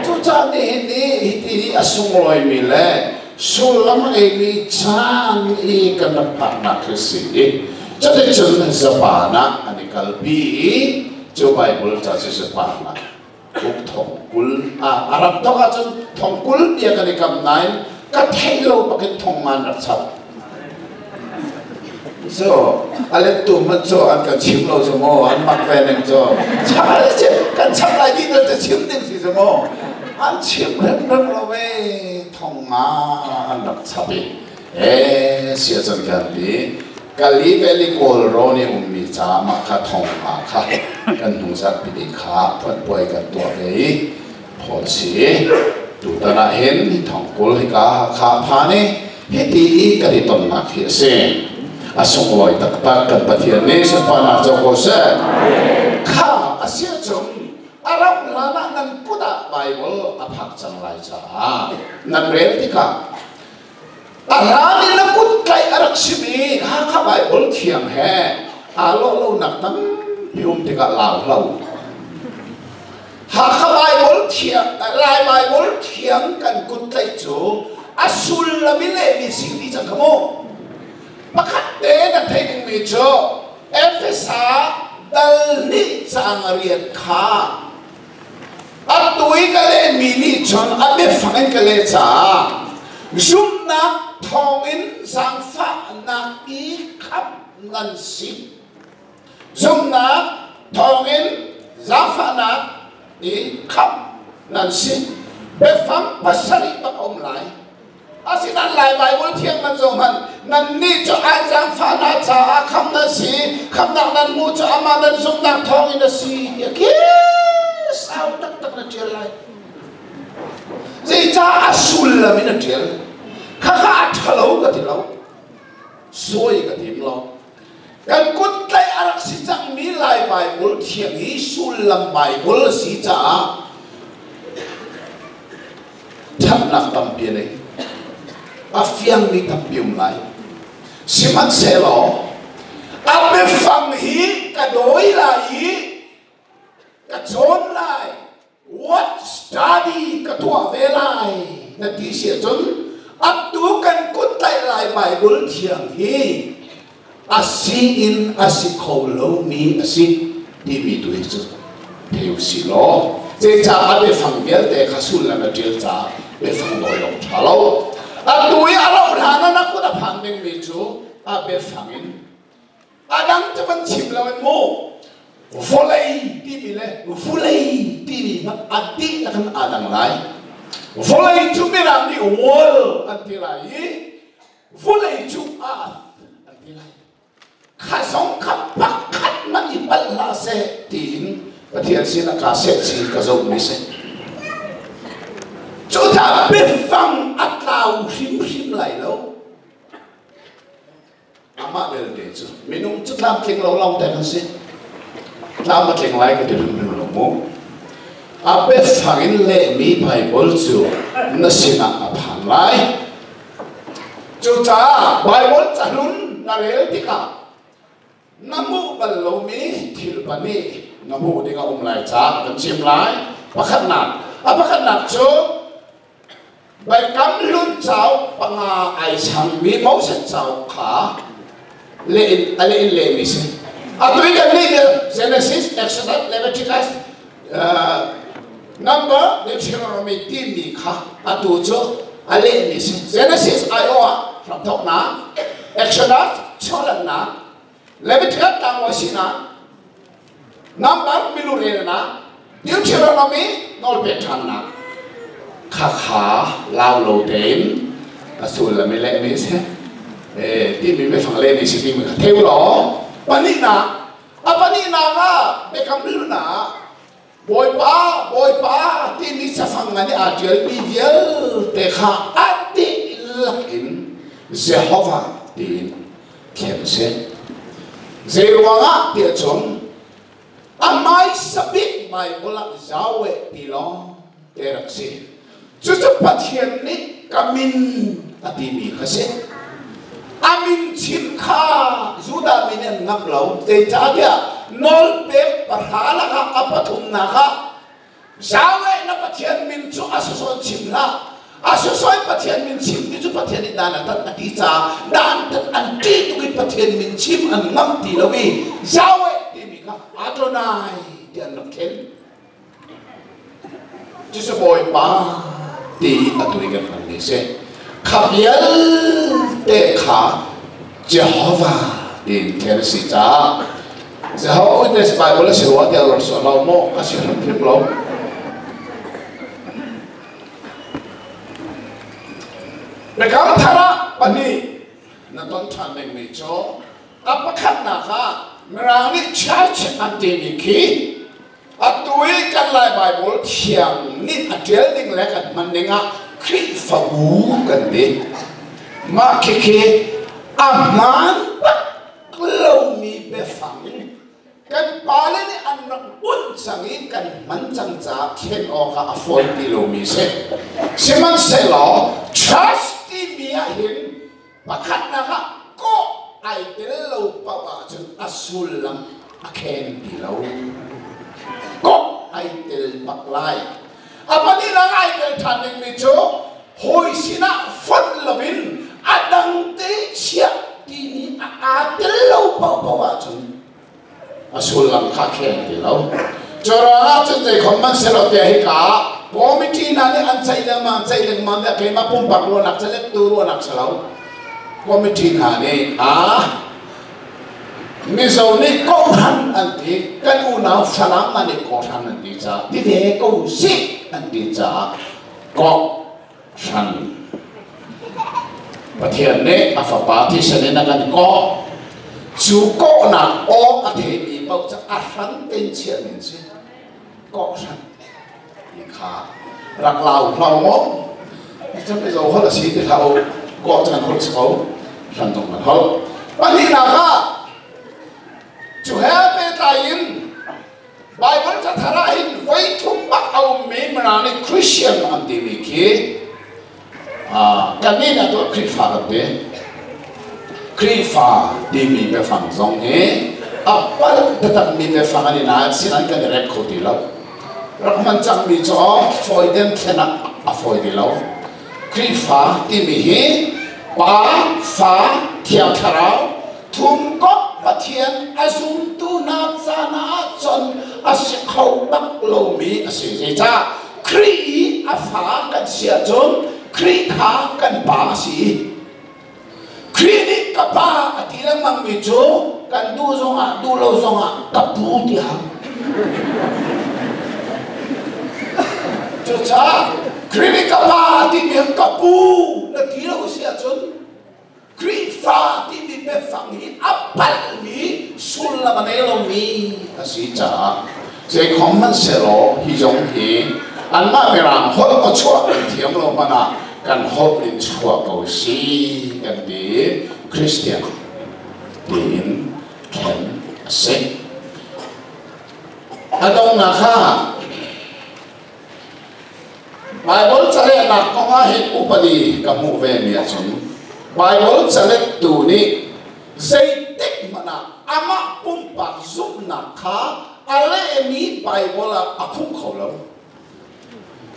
Speaker 5: Cucaah nihin ni hiti a sunglawimi le sullam a ngeimi caan i kan rak phaknak hi si i cuticun Japan ah an i kalpi i cu Bible ca cu Japan ah uk thong 20 a ram tok ahcun thong 20 tiah kan i kam nain ka theih lo bakin thong man rak chap. So a lettu hmanh cu an kan chim lo cu maw, an mak ve ning cu kan chap lai ti te chim ding si cu maw, an chim hrimhrim lo ve. Thong nga an rak chap i e sia cun kan ti kali veli kawl rawn i ummi ca mah kha thong nga kha kan hnung zarhpi ni kha phuan puai kan tuah ve i phol si. Tutan ah hin thong 20 hika kha phan i hiti i kan i tonnak hi a si. A sunglawi taktak. Kan Pathian nih sunparnak co ko seh. Kha a sia cung a rauh hlan ah nan kut ah Bible a phak cang lai caah nan rel tikah a hlan in na kut tlaih a rak simi Hakha Bible thiang he aa lawh lonak tampi um tikah lau hlah u. Hakha Bible thiang, Lai Bible thiang kan kut tlaih cu a sullam i lehmi si ti cang kha mu. Pakhat te na theih dingmi cu Efesa dal hnih caang riat kha a tu i ka lehmi nih cun a biafang in ka leh caah zumhnak thawngin zaangfahnak i khamh nan si. Zumhnak thawngin zaangfahnak i khamh nan si. Biafang pasarih bak a um lai. Asinain Lai Baibal thiang man zong hmanh nan nih cu an zaangfahnak caah khamh nan si, khamhnak nan hmuh cu amah nan zumhnak thawngin a si tiah khi sau taktak na ṭial lai. Zeicah a sullam in a ṭial? Khakha a ṭhalo ka ti lo. Sawi ka tim lo. Kan kut tlaih a rak si cangmi Lai Baibal thiang hi sullam Baibal a si caah ṭhatnak tampi a nei. A fiangmi tampi um lai. Sihmanhsehlaw A biafang hi ka dawi lai i ka cawn lai. What study ka tuah ve lai na ti si ahcun atu kan kut tlaih lai Bible thiang hi a si in a si kho lomi a si timi tu hi cu thei u si law zeicah a biafang vialte kha sullam a ṭial caah biafang dawi awk ṭha lo. Atu i a rauh hlan ah na kut a phan dingmi cu a biafang in a dang cu van chim lo in mu vawlei timi le vulei timi hmanh a dihlak in aa dang lai. Vawlei cu mirang nih world an ti lai i vulei cu earth an ti lai. Kha zong kha pakhat hmanh i palh hlah seh tiin Pathian sin ah kaa seh chin ka zohmi si. Cucaah biafang a tlau hrimhrim lai lo. Amah belte cu minung cu tlamtling lo lawng te kan si. Tlam a tling lai ka ti hrimhrim lo mu. A biafang in lehmi Bible cu na sinah a phan lai. Cucaah Baibal cahlun na rel tikah na hmuh bal lomi thil pahnih na hmuh ding a um lai caah kan chim lai. Pakhatnak, a pakhatnak cu Biakam Hlun cauk panga ai changmi Moses cauk kha leh in a leh in lehmi si. Atu i kan nih Genesis, Exodus, Leviticus, Number Deuteronomy timi kha atu cu a lehmi si. Genesis aiawh ah hramthawknak, Exodus chawhlannak, Leviticus tlangbawi sinak, Number milurelnak, Deuteronomy nawlpek ṭhannak kha kha lau lo tein a sullam i lehmi si. Timi biafang lehmi si timi kha theu law pahnihnak a pahnihnak ah biakam hlun ah Bawipa, Bawipa timi cafang ngan i aa ṭialmi vialte kha a dihlak in Jehovah tiin thlen a si. Zeiruangah tiah cun a hmaisa bik Baibal ah Yahweh ti lawng te rak si. Cucu Pathian nih ka min a timi kha si. A min chim kha Judah mi nih an ngamh lo. Zeicahtiah nawlpek pahra lakah a pathumnak ah Yahweh na Pathian min cu a sosawn chim hlah. A sosawi Pathian min chim ti cu Pathian nih dan a tat a ti caah dan tat an ṭih tuk i Pathian min chim an ngamh ti lo i Yahweh timi kha Adonai ti an rak thlen. Cucu Bawipa ti atu i kan hmanmi si. Kha vialte kha Jehovah tiin thlen a si caah Jehovah Witness Bible a si rua tiah ruat sual lo maw? A si hrimhrim lo. Biakam thar ah pahnih na ton ṭhan dingmi cu a pakhatnak ah Mirang nih church an timi khi Atu i kan Lai Baibal thiang nih a ṭial ding le kan hman ding ah Khrihfabu kan ti. Mah khikhi a hmaan bak lomi biafang kan pale nih an rak bunh cang i kan hman cang caah thlen awkah a fawi ti lomi si. Sihmanhsehlaw trust timi ah hin Pakhatnak ah kawh ai tel lo paoh ahcun a sullam a khen ti lo. Kawh ai tel bak lai. A pahnihnak ai tel ṭhan dingmi cu hawi sinah fonh loin a dang te chiah timi a aa tel lo paohpaoh ahcun a sullam kha khen ti lo. Cu ruangah cun zeikhom man selaw tiah hika committee hna nih an ceih lengmang ceih lengmang tiah keimah pumpak ruahnak cu lettu ruahnak si lo. Committee hna nih a Mizo nih kohhran an ti, kan unau Falam hna nih kawhhran an ti caah ti ve ko sih an ti caah kawhhran Pathian nih a fapa thisen in a kan kawh. Cu kawhnak aw a theimi paoh cu a hran tein chiahmi an si. Kawh hran ti kha rak lau hlau maw? Cun mizo holh a si ti hlah u. Kawh cu kan holh si ko. Hran zong kan holh. Pahnihnak ah cu he pehtlai in Baibal cathar ah hin voi thum bak a ummi Mirang nih Christian an timi khi kannih nih atu Khrihfa kan ti. Khrihfa timi biafang zong hi a palh taktakmi biafang an i nain sinain kan i rep kho ti lo. Rak hman cangmi cu fawi den thlen ah a fawi ti lo. Khrihfa timi hi Pa, Fa, Thiang Thlarau thumkomh Pathian a zumtu hna caan ahcun a si kho bak lomi a si. Zeicah? Khrih i a fa kan si ahcun Khrih kha kan pa a si. Khrih nih ka pa a ti lengmangmi cu kan duh zongah duh lo zongah ka pu tiah. Cucaah Khrih nih ka pa a timi ka pu na ti lo si ahcun Khrihfa timi biafang hi a palhmi sullam a ngei lomi a si caah zeikhom hmanhsehlaw hi zong hi anmah Mirang holh a chuah kan thiam lo hmanh ah kan holh in chuah ko si kan ti Christian tiin thlen a si. A donghnak kha Baibal calehnak kong ah hin upadi ka hmuh ve mi ahcun Baibal calettu nih zeitik hmanh ah amah pumpak zumhnak kha a lehmi Baibal ah a khumh kho lo.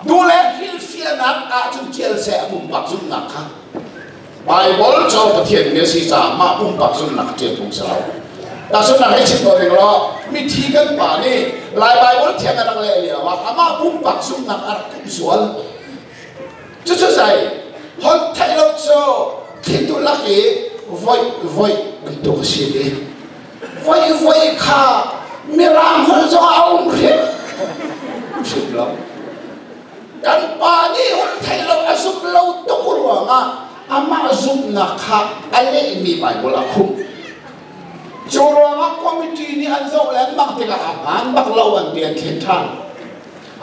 Speaker 5: Dule hrilhfiahnak ahcun ṭial seh a pumpak zumhnak kha. Baibal cu Pathian bia si caah mah pumpak zumhnak ṭial phung si lo. Tahchunhnak hei chim ko ning law, mithi kan pa nih Lai Baibal thiang a rak leh lio ah amah pumpak zumhnak a rak khumh sual. Cucu zei? Holh theih lo cu thlitu lak i voi voi bantuk a si ti. Voi voi kha Mirang holh zong a um hrim hrim lo. Kan pa nih holh theih lo a zumh lo tuk ruangah amah zumhnak kha a lehmi Bible a khumh. Cu ruangah committee nih an zoh lengmang tikah a hmaan bak lo an ti an thlen ṭhan.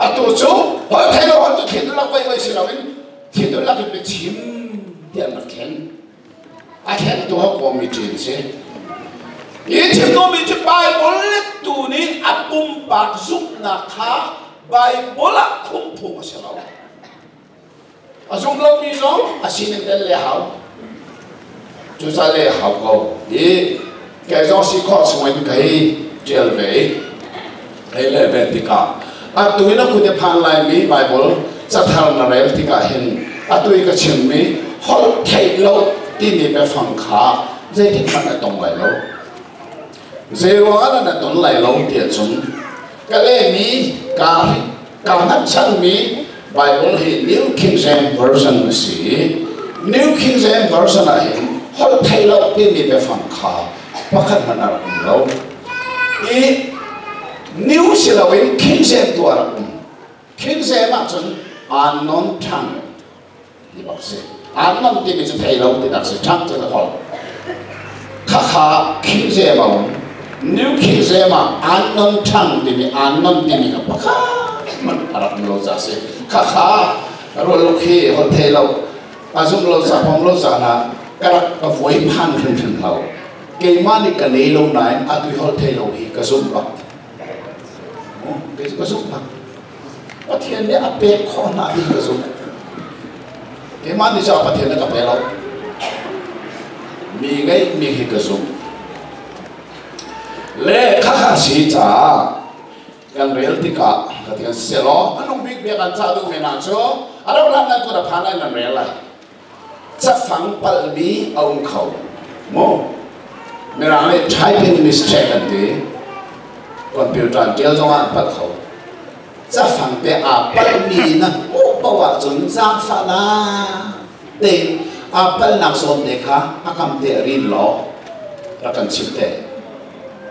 Speaker 5: Atu cu holh theih lo holh cu thlen lo voi voi si loin thlen lak in biachim ti an rak thlen. A thlengtu ha committee an si. Hi thiltumi cu Bible lettu nih a pumpak zumhnak kha Bible ah khumh phung a si lo. A zum lomi zong a sining tel le hau. Cucaah le hau ko. Hi kei zong si khawh chung in ka hi ṭial ve i hei le ve tikah atu in a kut i phan laimi Bible cathar na rel tikah hin atu i ka chimmi holh theih lo timi biafang kha zeitik hmanh na tong lai lo. Zei ruangah na ton lai lo ti ahcun ka lehmi ka ka hngatchanmi Bible hi New King James Version a si i New King James Version ah hin holh theih lo timi biafang kha pakhat hmanh a rak um lo. I New si loin King James tu a rak um. King James ahcun unknown tongue ti bak si. Unknown timi cu thei lo ti nak si. Tongue cu holh. Khakha King James a um. New King James ah unknown tongue timi unknown timi kha pakhat hmanh a rak um lo ca si. Khakha rual khi holh thei lo a zum lo ca pom lo ca na ka rak ka vuai phan hrimhrim lo. Keimah nih ka nei lo nain atu holh thei lo hi ka zum bak. Ka zumh bak. Pathian nih a pek khawh hna ti ka zumh. Keimah nih cun Pathian nih ka pe lo. Mi ngeih mi hi ka zumh. Le khakha si caah kan rel tikah ka ti kan selaw anung bik bia kan cah duh men ah cu a ro hlan nan kut a phan lai nan rel lai. Cafang palhmi a um kho. Mu Mirang nih typing mistake an ti. Computer an tial zongah an palh kho. Cafang te aa palhmi na hmuh paoh ahcun zaangfahnak tein aa palhnak zawn te kha a kam te rin law rak kan chim te.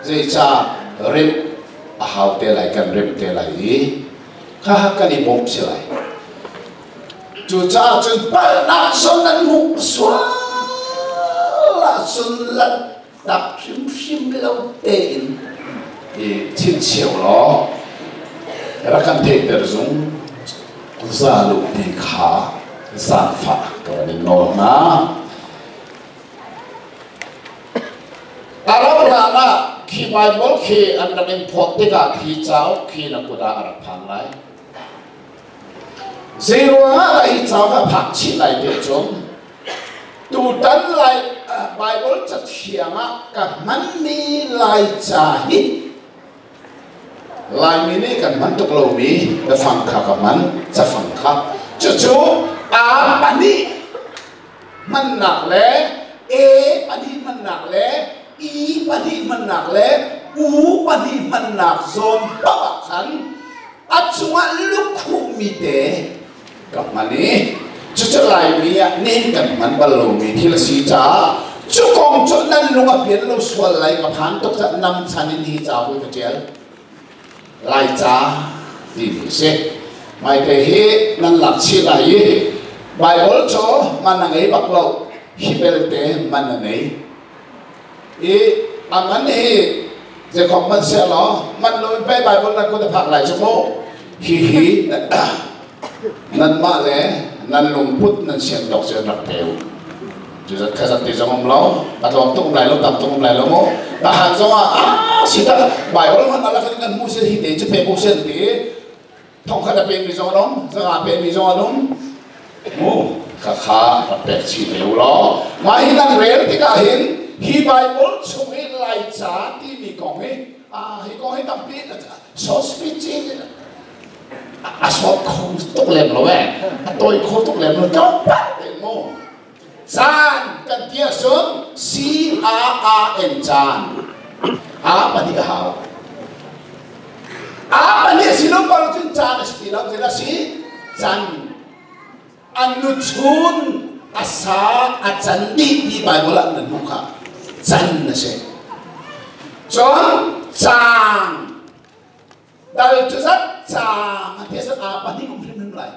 Speaker 5: Zeicah rimh a hau te lai kan rimh te lai i kha kan i bawmh si lai. Cucaah cun palhnak zawn nan hmuh sual ahcun lanhtak hrimhrim lo tein i chinchiau law rak kan theihter zung za lu ti kha zaangfah ka van in nawl hna. A rauh hlan ah khi Baibal khi an rak in phawt tikah khi cauk khi na kut ah a rak phan lai. Zeiruangah dah hi cauk a phak chih lai ti cun Tutan Lai Bible cathiang ah ka hmanmi Laica hi Laimi nih kan hman tuk lomi biafang kha ka hman, cafang kha. Cucu A pahnih hmannak le E pahnih hmannak le I pahnih hmannak le U pahnih hmannak zawn paoh ah khan a cungah lukhuhmi te ka hman i cucu Laimi ah nihin kan hman bal lomi thil a si caah cu kong cu nan lung a pian lo sual lai ka phan tuk caah nam chan in hi ca hui ka ṭial. Laica timi a si. Maite hi nan lak chih lai i Baibal cu man a ngei bak lo, hi belte man a ngei. I a man hi zeikhom man siah law man lo in pei Baibal nan kut a phak lai cu mu. Hihi nanmah le nan lungput nan sian tawk cu rak pe u. Cu zat kha zat ti zong um lo, a tlawm tuk um lai lo, tam tuk um lai lo mu. Tahan zong ah ah si tak Bible hman alak in kan hmu si hi te cu pe ku sen ti thong khat a pe mi zong an um, zanga pe mi zong an um. Mu kha kha rak pek chih te u law. Mah hi nan rel tikah hin hi Bible chung i Laica timi kong hi ah hi kong hi tampi so speech in a sawt kho tuk lem lo eh a tawi kho tuk lem lo tlawmpal te mu caan kan ti ahcun C A A N caan a pahnih a hau a pahnih a si lo ko cun caan a si ti lo zeidah si can an nuchun a sa a can dih ti Bible ah nan hmuh kha can a si cun caang Dal cu zat caang a ti ahcun aa pahnih um hrimhrim lai.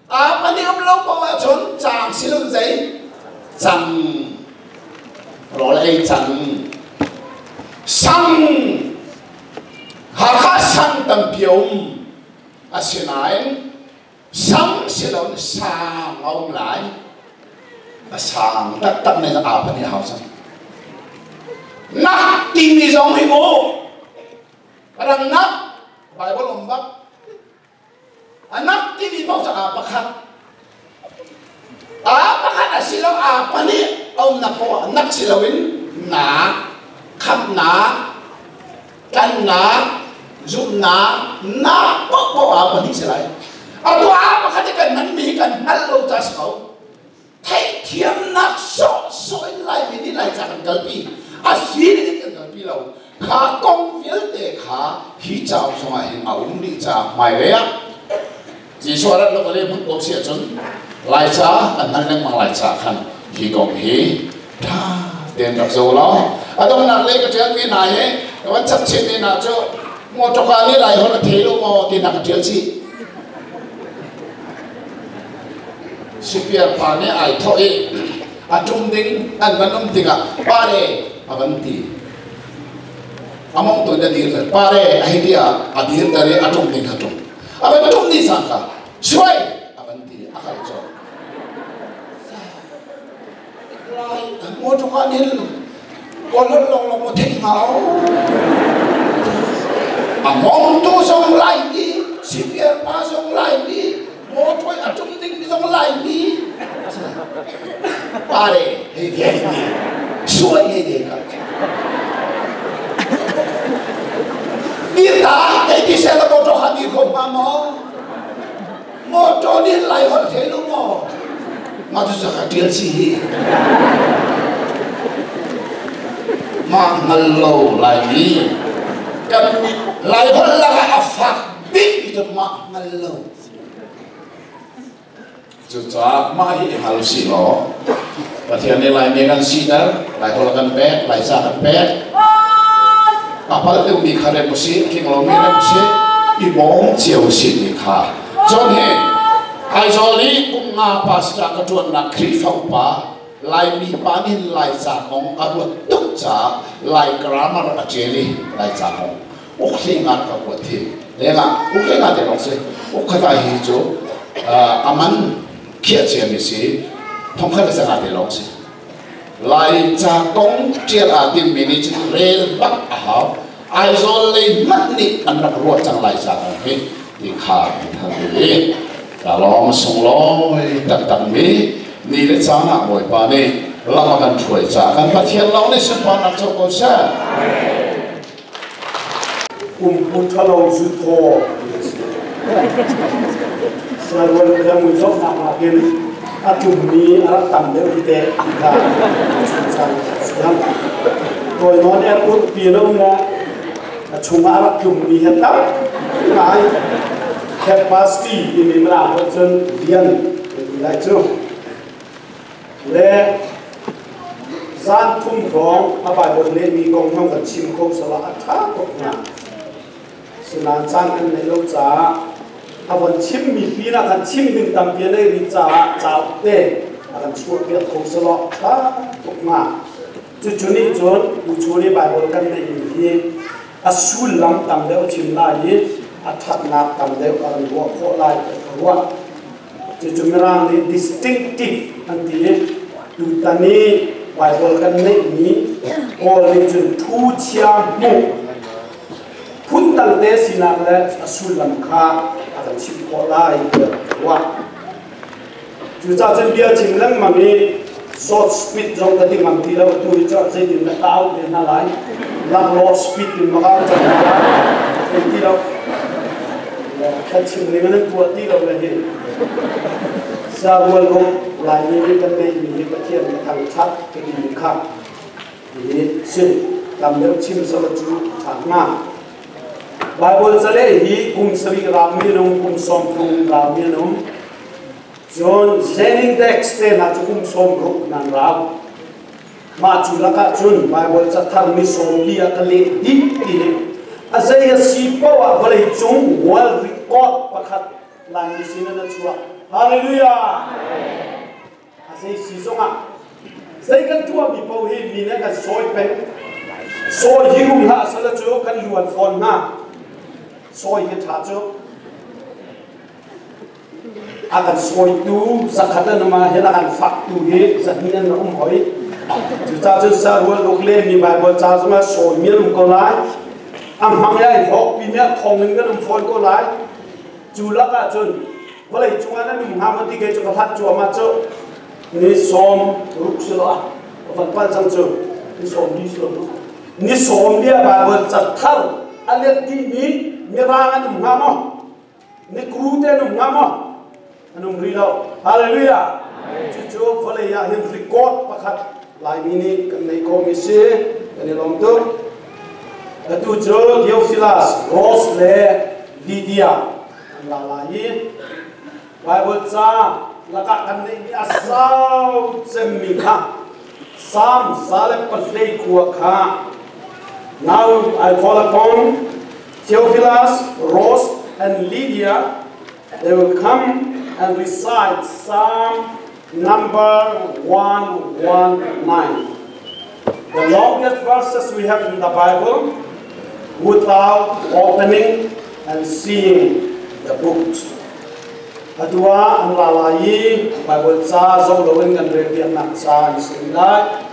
Speaker 5: Aa pahnih um lo paoh ahcun caang si lo zei cang rawl ei cang sang Hakha sang tampi a um asinain sang si lo sang a um lai a sang taktak ne aa pahnih a hau cang nak timi zong hi mu Rangnak Bible um bak. Anak timi paoh cu aa pakhat. Aa pakhat a si lo aa pahnih a umnak paoh ah nak si loin nak, khamhnak, tlannak, zumhnak, nak paohpaoh aa pahnih si lai. Atu aa pakhat i kan hmanmi hi kan hngalh lo ca si ko. Theihthiamnak sawhsawh in Laimi nih Laica kan kalpi. A sining in kan kalpi lo. Kha kong vialte kha hi cauk chungah hin a um dih caah hmailei ah Jesuh a rat lo le hmun ko si ahcun Laica kan hman lengmang lai caah khan hi kong hi ṭha tein rak zo law a donghnak lei ka ṭialmi hna hi ka van chap chinmi hna cu mawṭawka nih Lai holh a thei lo maw ti hna ka ṭial chih. Sipiar pa nih ai thawh i a ṭum ding an van um tikah pare a van ti. Among tu na dir le pare a hei ti ah a dir ter i a ṭum ding kha ṭum. A van ṭum ni cangka suai a van ti a kal colh. Lai motor ah nin kawl long long mo theih hnga o. A mongtu zong lai mi, sipiar pa zong lai mi, motor a tum ding mi zong lai mi. Pare hei ti hei ti. Suai hei ti ka. Dir ta hei ti se la motor ha dir kho ma mo. Motor nih lai holh thei lo maw? Mah cu ka ṭial si hi. Mah hngal lo Laimi kan Lai holh lakah a fak bik cu mah hngal lo. Cucaah mah hi i hngal si law Pathian nih Laimi kan siter, Lai holh kan pek, Laica kan pek. A palh deuhmi kha rem usih, a tling lomi rem usih, i bawm cio usih ti kha. Cun hi Aizawl i kum nga pastor ka ṭuannak Khrihfa upa Laimi pa nih Laica kong a ruat tuk caah Lai grammar a ṭial i Laica kong ukhle nga ka kuat hi lengah ukhle nga te lawng si ukhata hi cu aman khiah ciami si thongkhat le zanga te lawng si Laica kong ṭial aa timmi nih cun rel bak a hau. Aizawl lei hmanh nih an rak ruah cang Laica kong hi ti kha an duh i ka lawng sunglawi taktakmi ni le caan ah Bawipa nih Lam a kan hruai caah kan Pathian lawng nih sunparnak co ko seh.
Speaker 2: Kum ṭhalo zu thaw Sarual le mui zawtnak nakin a tlummi a rak tam deuh hi teh ti kha chungcang siang. Tawi nawn er ur pi na um le a chungah a rak tlummi hi tam ngai. Capacity timi mirang holh cun lian ti lai cu. Le zan thum hrawng a Bible lehmi kong hmang kan chim kho sala a ṭha tuk hnga. Sinain caan kan neih lo caah a von chimmi pinah kan chim ding tampi a nei rih caah cauk te a kan chuahpiak kho selaw ṭha tuk hnga. Cucu nih cun tuchun i Baibal kan neihmi hi a sullam tam deuh a chim lai i a ṭhatnak tam deuh a kan ruah khawh lai ti ka ruah. Cucu Mirang nih distinctive an ti i tutan i Baibal kan neihmi Kawl nih cun thu chia hmuh phundang te sinak le a sullam kha a kan chimh khawh lai tiah ka ruah. Cucaah cun bia chim lengmang i short speed zong ka ti ngam ti lo, tu hi cu zeitin dah ka auh te hna lai, laklawh speed in maka ka cang hna lai thei ti lo. Kan chim ning nan tuah ti lo le hi sarual ruk Laimi nih kan neihmi hi Pathian ka thangṭhat ka ti kha hi si tam deuh chim sala cu ṭha hnga. Bible caleh hi kum sarih raumi an um, kum 30 raumi an um. Cun Zenindex te hna cu kum 60 nan rau. Mah cu lakah cun Bible cathar ni 40 ah ka leh dih ti nih a zei a si paoh ah vawleicung world record pakhat Laimi sin in a chuak. Hallelujah! A zei si zongah zei kan tuahmi paoh hi mi nih kan sawi peng. Sawi hi um hlah sala cu kan luan fawn hnga. Sawi hi ṭha cu. A kan sawitu zakhat an um ah hin a kan faktu hi zahnih an um hoi. Cucaah cun sarual uk le mi Baibal ca zongah sawimi an um ko lai. A hmang i hlawkpi mi a thong in kan um fawn ko lai. Cu lakah cun vawlei cungah nan um hnga maw ti kei cu ka hlat cuahmah cu. Ni 60 si lo ah ka van pal cang cu. Ni 40 si lo ni 40 Baibal cathar a let dihmi Mirang an um hnga maw? Ni kru te an um hnga maw? An um rih lo. Hallelujah! Cucu vawlei ah hin record pakhat Laimi nih kan neih khawhmi si. Kan i lawm tuk. Atu cu Theophilus, Rose le Lydia an ra lai i Bible ca lakah kan neihmi a sau cemmi kha Psalm 129 kha. Now I call upon Theophilus, Rose, and Lydia. They will come and recite Psalm number 119. The longest verses we have in the Bible without opening and seeing the books. Atu ah an ra lai i Bible ca zoh loin kan rel piaknak ca an si lai.